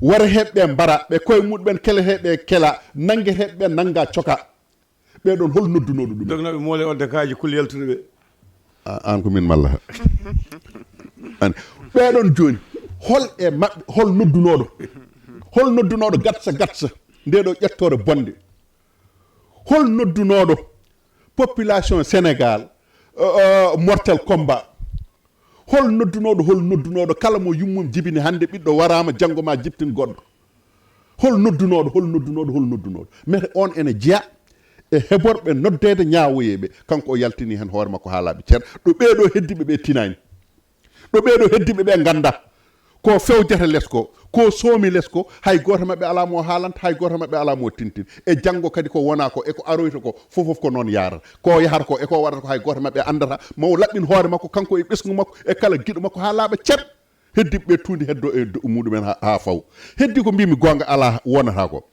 Wara heɓɓe mbara, ɓe koye muɗumen kele heɓe kela, nannge heɓɓe nannga coka. Ɓeɗon hol noddunooɗo ɗum? Dognooɓe moole o dakaaji kul yaltude ɓe. A- an ko min malla? An, ɓeɗon jooni, hol e maɓɓe, hol noddunooɗo? Hol noddunooɗo gatsa gatsa nde ɗo ƴettoore bonde? Hol noddunooɗo population Sénégal, euh, euh, mortel combat? Hol noddunooɗo, hol noddunooɗo kala mo yummum jibini hannde ɓiɗɗo waraama, janngo ma jibtin goɗɗo? Hol noddunooɗo, hol noddunooɗo, hol noddunooɗo? Mete on ene jeya e heɓorɓe noddeede ñaawoyeeɓe. Kanko o yaltini heen hoore makko haa laaɓi cer. Ɗo ɓeeɗo heddiɓe ɓe tinaani. Ɗo ɓeeɗo heddiɓe ɓe ngannda. Ko fewjata les ko, ko soomi les ko, hay gooto maɓɓe alaa mo haalanta, hay gooto maɓɓe alaa mo tintin. E janngo kadi ko wona ko, e ko aroyta ko, fof fof ko noon yaarata. Ko yahata ko, e ko waɗata ko, hay gooto maɓɓe anndata. Mo laɓɓin hoore makko, kanko e ɓesngu makko, e kala giɗo makko, haa laaɓa cer. Heddiɓe ɓe tuundi heddo e do- muɗumen ha, ha faw. Heddi ko mbimi goonga ala wonata ko.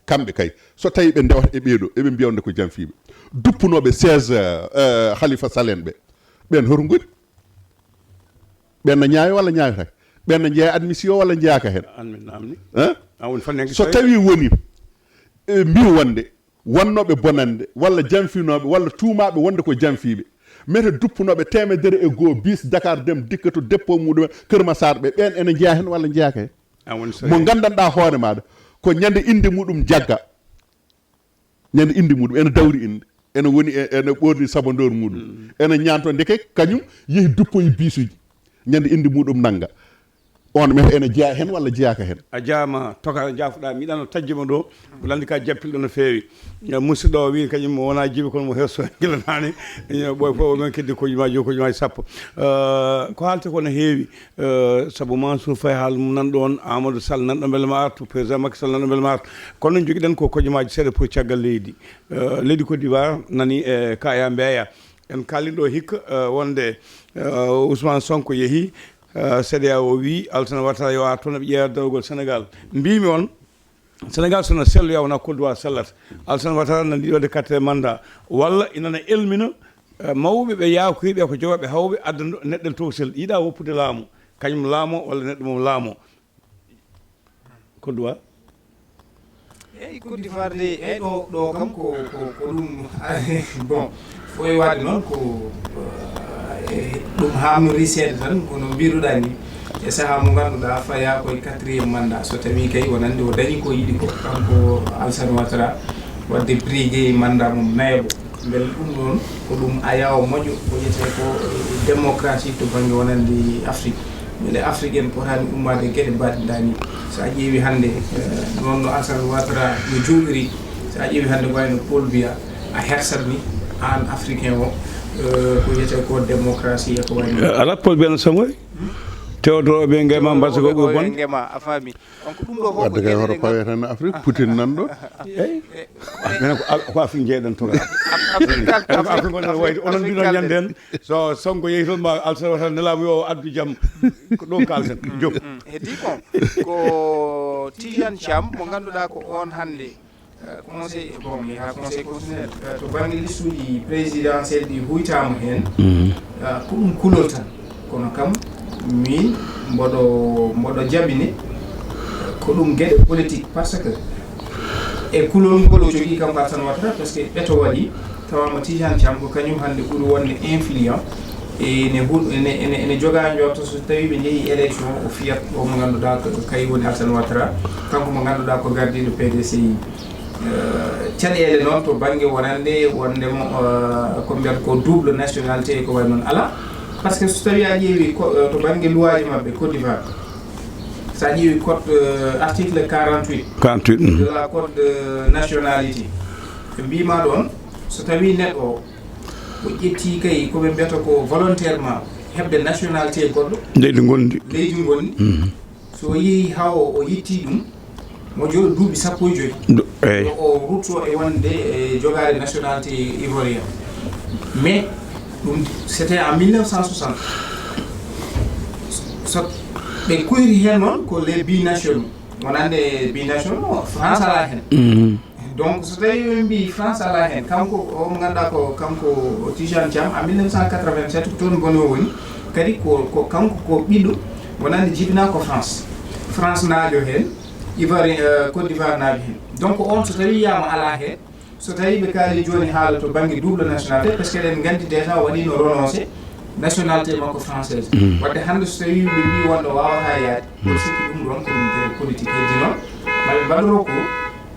Kamɓe kay, so tawi ɓe ndewata e ɓeeɗo, eɓe mbiya wonde ko janfiiɓe. Duppunooɓe seize, euh, Khalifa Sall en ɓe. Ɓen hoto ngoni? Ɓen na ñaawi walla ñaawitaka? Ɓen na jeeya admission walla jeeyaka hen? An min namni. Hein? An woni fanne so tawi woni, e, mbiw wonde wonnooɓe bonande, walla janfinooɓe, walla tuumaaɓe wonde ko janfiiɓe, mete duppunooɓe teemedere e goo bis Dakar Dem Dikka to dépôt muɗum Kër Massar ɓe, ɓeen ene njeya heen walla njeyaaka heen? An woni so mo nganndanɗaa hoore maaɗa, ko ñande innde muɗum jagga, ñande innde muɗum ene dawri innde, ene woni e, ene ɓoorni sabandoor muɗum, ene ñaanto, ndeke kañum yehi duppoyi bisuji, ñande innde muɗum nannga. On mete ene jeya heen walla jeyaaka heen? A jaama, toka jaafuɗaa, miɗano tajjuma ɗo. Mboɗo anndi ka jappilɗo no feewi. Eh, musidɗo o wi kañum mo wona jibi kono mo heeso gila naane. Eh, ɓoy fof men keddi ko jumaaji, ko jumaaji sappo. Eh, ko haalte ko no heewi. Eh, sabu Mansour Faye haal mum nan ɗon, Amadou Sall nan ɗo mbele ma artu, président Macky Sall nan ɗo mbele ma artu. Kono jogiɗen ko kojomaaji seeɗa pour caggal leydi. Eh, leydi Côte d'Ivoire nani e kaya mbeya. En kalin ɗo hikka, eh, wonde, eh, Ousmane Sonko yehi, eh, C D A O wi Alassane Ouattara yo ar toon, ɓe ƴeewa darogol Sénégal. Mbimi on, Sénégal sona selloya wona Côte d'Ivoire sellata. Alassane Ouattara nani ɗiɗo de quatrième mandat. Walla inana elmina, eh, mawɓe ɓe yakoyiɓe ko jogoɓe hawɓe addando neɗɗel towsel. Yiɗa woppude laamu. Kañum laamo walla neɗɗo mum laamo. Côte d'Ivoire. Eyyi, Côte d'Ivoire de, eyyi, ɗo, ɗo kam ko, ko, ko ɗum, bon, foy waade noon ko, eh, ɗum haamnori seeɗa tan, kono mbiruɗaa ni, e sahaa mo ngannduɗaa faya koye quatrième mandat, so tawi kay wonande o dañi ko yiɗi ko, kanko Alassane Ouattara, waɗde briguer mandat mum nayaɓo. Mbele ɗum ɗoon ko ɗum ayaw moƴƴo, ko wiyetee ko, eh, démocratie to bannge wonande Afrique. Mbele Afrique en potaani ummaade geɗe mbaɗɗindaani. So a ƴeewi hannde, eh, noon no Alassane Ouattara no jooɗiri, so a ƴeewi hannde ko wayno Paul Biya, a hersat ni aan Africain o, eh, ko wiyetee ko démocratie e ko wayno. Eh, alaa Paul Biya no samoy? Théodore Obiang Nguema, mbaɗa ko ɓuri bonde. Ngema, a faami. Donc, ɗum ɗo fof ko wadde kay geɗe hoto ɗe pawe tan Afrique, Poutine nan ɗo. Eyyi. Minen ko Af-, ko Afrique jeeɗen to. Afrique, Afrique, Afrique, onon mbino ñande en, so Sonko yehi toon ma Alassane Ouattara nelaama yo addu jam. Ko ɗo kalten. Jom. Mm, heddi ko, ko Tidiane Thiam mo ngannduɗaa ko on hannde, eh, conseil, bon, mi yaha conseil constitutionnel, eh, to bannge listuuji présidentiel ɗi huytaama heen. Eh, ko ɗum kulol tan. Kono kam, min mboɗo, mboɗo jaɓi ne, ko ɗum geɗe politique, par ce que e kulol ngol o jogii kanko Alassane Ouattara, par ce que ɓeto waɗi, tawaama Tidiane Thiam ko kañum hannde ɓuri wonde influent, ene hu-, ene, ene, ene jogaa njorto so tawi ɓe njehii élection, o fiyat o mo ngannduɗaa ko, kay woni Alassane Ouattara, kanko mo ngannduɗaa ko gardiiɗo P D C I. Eh, caɗeele noon to bannge wonande, wonde mo, eh, ko mbiyata ko double nationalité e ko wayi noon alaa. Par ce que so tawii a ƴeewi ko, eh, to bannge luwaaji maɓɓe Côte d'Ivoire, So a ƴeewi code, euh, article quarante-huit, quarante-huit, mhm, de la code de nationalité, ɓe mbiima ɗoon, so tawii neɗɗo o, o ƴettii kay ko ɓe mbiyata ko volontairement heɓde nationalité goɗɗo, leydi ngonndi, leydi ngonndi, mhm, so o yehii haa o, o yettii ɗum, mo jooɗo duuɓi sappo e joy. Do-, eey. Yo o rutto e wonde e jogaade nationalité ivoirienne. Mais ɗum, c'était en mille neuf cent soixante. So ɓe kuyri heen noon ko les binationaux. Wonande binationaux, France alaa heen. Mhm. Donc, so tawii ɓe mbii France alaa heen, kanko o mo ngannduɗaa ko kanko o Tijane Thiam, en mille neuf cent quatre-vingt-sept, ko toon boni o woni. Kadi ko, ko kanko ko ɓiɗɗo wonande jibinaa ko France. France naajo heen, Ivoire, euh, Côte d'Ivoire naajo heen. Donc, on so tawii wiyaama alaa heen, so tawii ɓe kaali jooni haala to bannge double nationalité, parce que eɗen nganndi déjà o waɗiino renoncé nationalité makko française. Mm. Wadde hannde so tawii ɓe mbii wonɗo waawataa yaade, mm, o sikki ɗum ɗoon ko ɗum gere politique. Heddi noon, maɓe mbaɗu recours.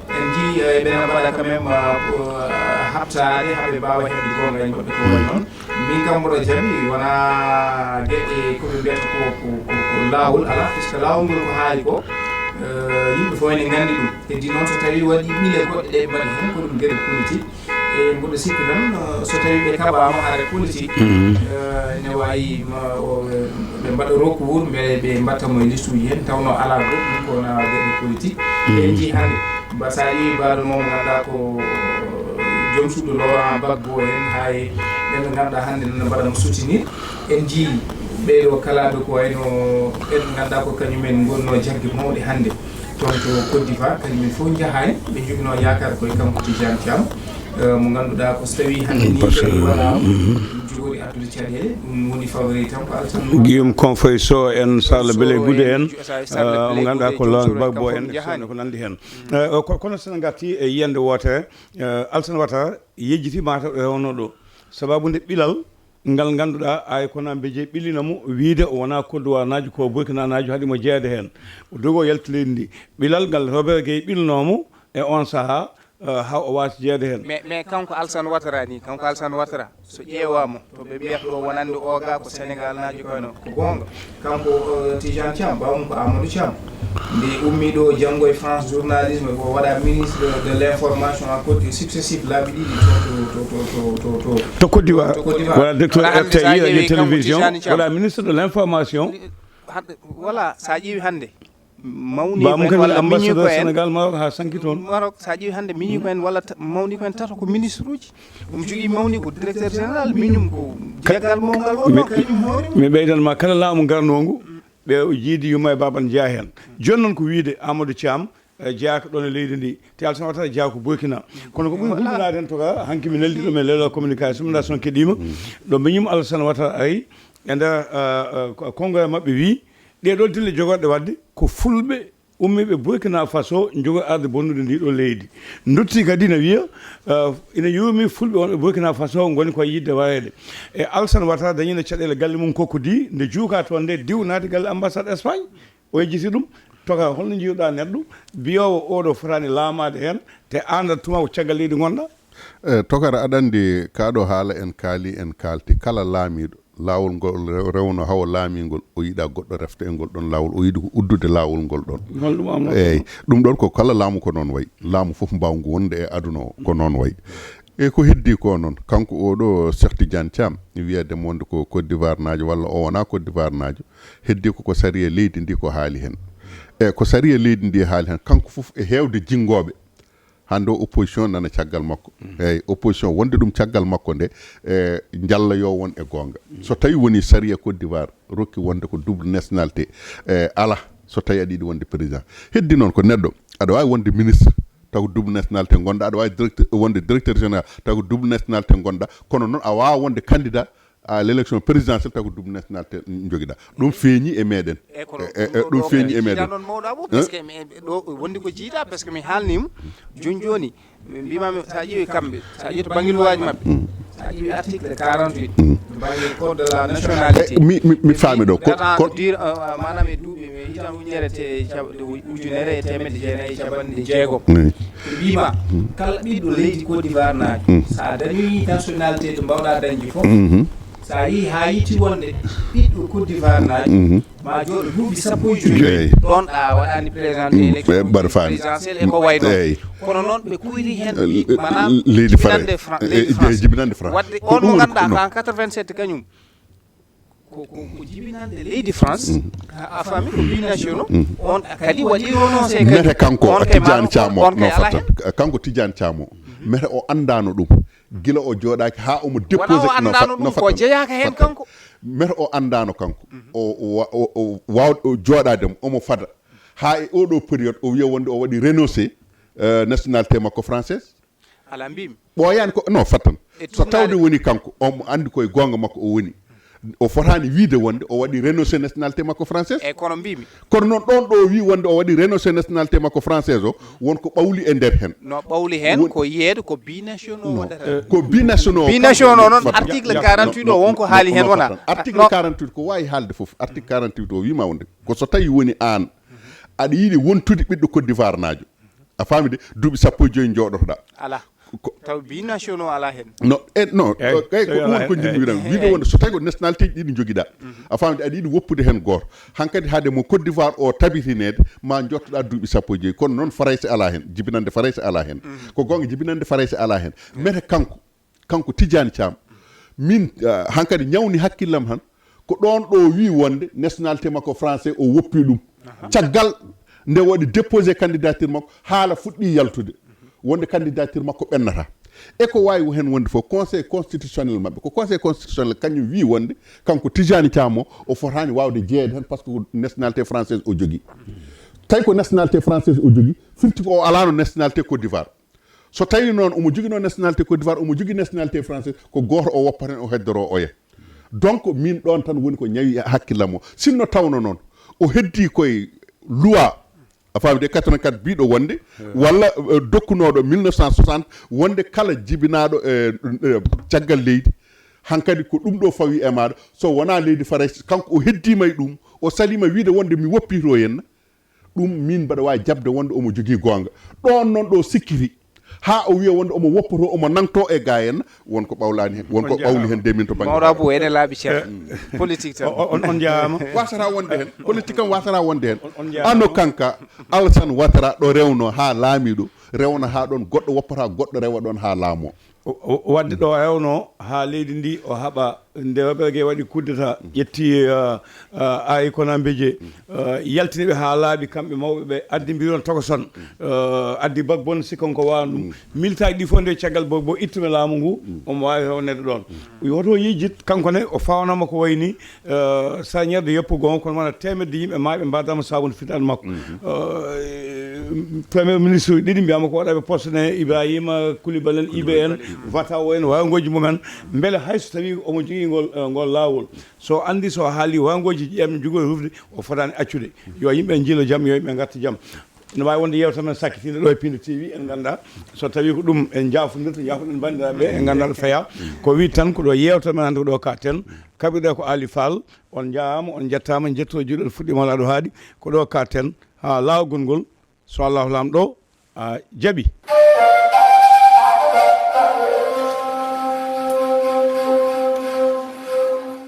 En njii, eh, ɓe no mbaɗa quand même, eh, ko, eh, haɓtaade, haa ɓe mbaawa heɓde goonga e maɓɓe ko wayi noon. Min kam mboɗo jaɓi, wonaa geɗe ko ɓe mbiyata ko, ko, ko, ko laawol alaa, puisque laawol ngol ko haali ko, eh, yimɓe fof ene nganndi ɗum. Heddi noon so tawii waɗii ɓile goɗɗe ɗe mbaɗi heen, ko ɗum geɗe politique. E mboɗo sikki tan, eh, so tawii ɓe kaɓaama hare politique, mhm, eh, ene waawi ma, o, ɓe mbaɗa recours, mbele ɓe mbaɗta mo e listuuji heen, tawnoo alaa goɗɗum ko wonaa geɗe politique. Mhm. En njii hannde, ba, so a ƴeewi mbaɗo mo ngannduɗaa ko joom suudu Laurent Gbagbo en, hay ɓen ɓe ngannduɗaa hannde nana mbaɗa mo soutenir. En njii ɓee ɗoo kalaaɓe ko wayno ɓen ɓe ngannduɗaa ko kañum en ngonnoo jagge mawɗe hannde toon to Côte d'Ivoire, kañum en fof njahaani, ɓe njoginoo yaakaar koye kanko Tijane Thiam, eh, mo ngannduɗaa ko so tawii hannde nii kadi waɗaama, mhm, jogoori addude caɗeele, ɗum woni favori tan ko Alassane Guillaume Confay Sow en, Sala Bele Gude en, eh, mo ngannduɗaa ko Laurent Gbagbo en, e ko nanndi heen. Eh, ko, kono so en ngartii e yiyannde wootere, eh, Alassane Ouattara yejjiti mataw e wonno ɗo. Sababu nde ɓilal ngal ngannduɗaa ay kono mbeje ɓilino mo wiide o wonaa Côte d'Ivoire naajo, ko Burkina naajo, haɗi mo jeyeede heen. O dogi o yalti leydi ndi. Ɓilal ngal Robert Gueye ɓilnoo mo e on sahaa, eh, haa o waasi jeyeede heen. Mais, mais kanko Alassane Ouattara ni, kanko Alassane Ouattara, so ƴeewaama, to ɓe mbiyata ɗo wonande o ga ko Senegal naajo kono ko goonga. Kanko, eh, Tijane Thiam, baawum ko Amadou Thiam. Nde ummi ɗo janngo e France journalisme, ko waɗa ministre de l'information à côté successif laabi ɗiɗi to, to, to, to, to, to, to Côte d'Ivoire. To Côte d'Ivoire. Wala directeur Wala hannde R T I, sa radio ƴeewi kanko télévision, Tijani Thiam. Wala ministre de l'information. Hannde, voilà, sa ƴeewi hannde, mawni ko en walla miñi ko en. Sénégal Maroc ha sanki toon. Maroc, sa ƴeewi hannde miñi ko en walla ta-, mawni ko en tato ko ministre uji. Ɗum jogii mawni ko directeur général, miñum ko jeegal mawngal wonno kañum hoore mum. Mi ɓeydan ma kala laamu ngarnoongu, ɓe o jiidi yumma e baaba ne jeyaa heen. Jooni noon ko wiide Amadou Thiam, eh, jeyaaka ɗoon e leydi ndi. Te Alassane Ouattara jeyaa ko Burkina. Kono ko ɓuri hulɓinaade heen to ga, hanki mi neldi ɗum e leɗɗo communication, mi son keɗiima. Ɗo miñum Alassane Ouattara ari e nder, eh, eh, ko-, konngol maɓɓe wii, ɗee ɗoo dille jogorɗe waɗde ko fulɓe ummiiɓe Burkina Faso njogori arde bonnude ndii ɗoo leydi. Nduttii kadi ina wiya, eh, ina yuurmi fulɓe wonɓe Burkina Faso ngoni ko e yiɗde wareede. E Alassane Ouattara dañiino caɗeele galle mum Cocody, nde juuka toon nde diw naati galle ambassade Espagne. O yejjiti ɗum. Tokar, holno njiiruɗaa neɗɗo biyoowo oo ɗoo fotaani laamaade heen, te aan aɗa tuma ko caggal leydi ngonɗaa? Eh, Tokar, aɗa anndi kaa ɗoo haala en kaali, en kaalti, kala laamiiɗo, laawol ngol rew-, rewno haa o laamii ngol, o yiɗaa goɗɗo refta e ngol ɗoon laawol, o yiɗi ko uddude laawol ngol ɗoon. Holɗum am noon? Eey, ɗum ɗoon ko kala laamu ko noon wayi. Laamu fof mbaawngu wonde e aduna o, ko noon wayi. E ko heddii ko noon, kanko oo ɗoo Cheikh Tidiane Thiam, wiyeede mo wonde ko Côte d'Ivoire naajo walla o wonaa Côte d'Ivoire naajo, heddii ko ko sariya leydi ndi ko haali heen. E ko sariya leydi ndi haali heen, kanko fof e heewde jinngooɓe. Hannde o opposition nana caggal makko. Mm. Eey, opposition wonde ɗum caggal makko nde, e, njalla yo won e goonga. Mm. So tawii wonii sariya Côte d'Ivoire rokki wonde ko double nationalité, e, alaa so tawii aɗa yiɗi wonde président. Heddi noon ko neɗɗo, aɗa waawi wonde ministre, taw ko double nationalité ngonɗaa, aɗa waawi directeur, wonde directeur général, taw ko double nationalité ngonɗaa, kono noon a waawaa wonde candidat à l'élection présidentielle taw ko double nationalité njogiɗaa. Ɗum feeñi e meɗen. E kono e, e, ɗum ɗo feeñi e meɗen. Jiidaa noon mawɗo Abou, hein? Parce que mi, ɗo wondi ko jiidaa, parce que mi haalniima. Jooni jooni, min mbiimaami, so a ƴeewi kamɓe, so a ƴeewi to bannge luwaaji maɓɓe, mm, so a ƴeewi article quarante-huit, mm, to bannge code de la nationalité. Eh, mi, mi, mi faami ɗo. Ko, ko, euh, maanaam e duuɓi, mi hitan ujunere te-, cab-, ujunere e teemedde jeenayi e capanɗe jeegom. Mm. Ɓe mbiima, mm, kala ɓiɗɗo leydi Côte d'Ivoire naajo, mm, so a dañoyi nationalité to mbaawɗaa dañde fof, mm-hmm, So a yii haa yiiti wonde ɓiɗɗo Côte d'Ivoire naajo ma jooɗo duuɓi sappo e joyi, ɗon a waɗaani présenté élection présidentielle e ko wayi noon. Kono noon ɓe kuyri heen, maanaam leydi France, jibinande France, waɗde on mo ngannduɗaa ko en quatre-vingt-sept kañum ko jibinande leydi France. A faami, ko binationaux. On kadi waɗi renoncé kadi. Mete kanko, Tijani Thiamo, no fatta. Kanko Tijani Thiamo, mete o anndaano ɗum gila o jooɗaaki haa omo déposé. No fatta, ko jeyaaka heen kanko. Mete o anndaano kanko o waawde o jooɗaade mo omo fada haa e oɗo période o wiya wonde o waɗi renoncé nationalité makko française. Ala mbimi. Ɓooyaani ko, no fattan. So tawde woni kanko, omo anndi koye goonga makko o woni. O fotaani wiide wonde o waɗi renoncé nationalité makko française. Eyi, kono mbimi. Kono noon ɗon ɗo o wi wonde o waɗi renoncé nationalité makko française o, won ko ɓawli e nder heen. No ɓawli heen ko yiyeede ko binationaux waɗata. Ko binationaux. Binationaux noon, article quarante-huit o won ko haali heen wona. Article quarante-huit ko waawi haalde fof. Article quarante-huit o wima wonde ko so tawi woni aan aɗa yiɗi wontude ɓiɗɗo Côte d'Ivoire naajo. A faami de, duuɓi sappo e joyi njooɗotoɗaa. Ala. Taw binationaux ala heen. No, e, no, kay ko ɗum ko njiɗmi wiɗan. Wiide wonde so tawi ko nationalité ji ɗiɗi njogiɗaa. A faami de, aɗa yiɗi woppude heen gooto. Hankadi hade mo Côte d'Ivoire o tabitineede, ma njottoɗaa duuɓi sappo e joyi. Kono noon Farayse ala heen, jibinande Farayse ala heen. Ko goonga, jibinande Farayse ala heen. Mete kanko, kanko Tijani Thiam, min, ah, hankadi ñawni hakkillam tan, ko ɗon ɗo wi wonde nationalité makko français o woppi ɗum. Caggal nde waɗi déposé candidature makko, haala fuɗɗi yaltude. Wonde candidature makko ɓennata. E ko waawi heen wonde fof, conseil constitutionnel maɓɓe, ko conseil constitutionnel kañum wi wonde kanko Tijani Thiam o, o fotaani waawde jeyeede heen par ce que ko nationalité française o jogii. Tawi ko nationalité française o jogii, firti ko o alaano nationalité Côte d'Ivoire. So tawi noon omo jogino nationalité Côte d'Ivoire, omo jogii nationalité française, ko gooto o woppata heen, o heddoro oya. Donc min ɗon tan woni ko ñawi hakkillam o. Sinno tawno noon o heddi koye loi, a faami de, quatre-vingt-quatre biiɗo wonde, walla, eh, dokkunooɗo mille neuf cent soixante wonde kala jibinaaɗo, eh, eh, caggal leydi, hankadi ko ɗum ɗo fawi e maaɗa, so wonaa leydi Farayse, kanko o heddiima e ɗum, o saliima wiide wonde mi woppito henna. Ɗum min mbaɗa waawi jaɓde wonde omo jogii goonga. Ɗoon noon ɗo sikkiti, haa o wiya wonde omo woppoto, omo nangto e gaa en, won ko ɓawlaani heen, won ko ɓawli heen de min to bannge. Mawɗo Abou, ene laaɓi ceerno. Politique tan. On, on, on njaaraama. Waasata wonde heen. Politique kam waasata wonde heen. On, on njaaraama. Ano kanka, Alassane Ouattara ɗo rewno haa laamiiɗo, rewna haa ɗoon goɗɗo woppata, goɗɗo rewa ɗoon haa laamoo. O, o, o waɗde ɗo o rewno haa leydi ndi o haɓa nde Roberge waɗi coup d'État, ƴetti, ah, ah, Ayi Konan Bédié, ah, yaltini ɓe haa laaɓi kamɓe mawɓe ɓe, addi mbiron tokoson, ah, addi Bagbon si kanko wawan ɗum. Militaaji ɗi fof nde caggal Bagbo ittumi laamu ngu, omo waawi rewneede ɗoon. Woto o yejjit, kanko ne o fawanama ko wayni, eh, sañerde yoppo goonga, kono wona teemedde yimɓe maaɓe mbaadama sabude fitnaandu makko. Eh, premier ministre uji ɗiɗi mbiyama ko waɗaɓe poste ne, Ibrahima Koulibaly en, Ibe en, Vata o en, wawangoji mumen. Mbele hay so tawi omo jogii ngol, eh, ngol laawol, so anndi so haali wawangoji ƴeeɓne jogori rufde, o fotaani accude. Yo yimɓe njilo jam, yo yimɓe ngarta jam. Ene waawi wonde yeewtere men sakkitiinde ɗo e Pindi T V, en nganndaa so tawii ko ɗum en njaafondirta, njaafoɗen banndiraaɓe ɓe, en nganndaa ɗo feyaa. Ko wii tan ko ɗo yeewtere men hannde ko ɗo kaaten. Kaɓirɗe ko Aali Faal, on njaaraama, on njettaama, njettoo juuɗe ɗo fuɗɗiima laaɗo haaɗi. Ko ɗo kaaten haa laawgol ngol, so Allaahu Laamɗo, a jaɓi.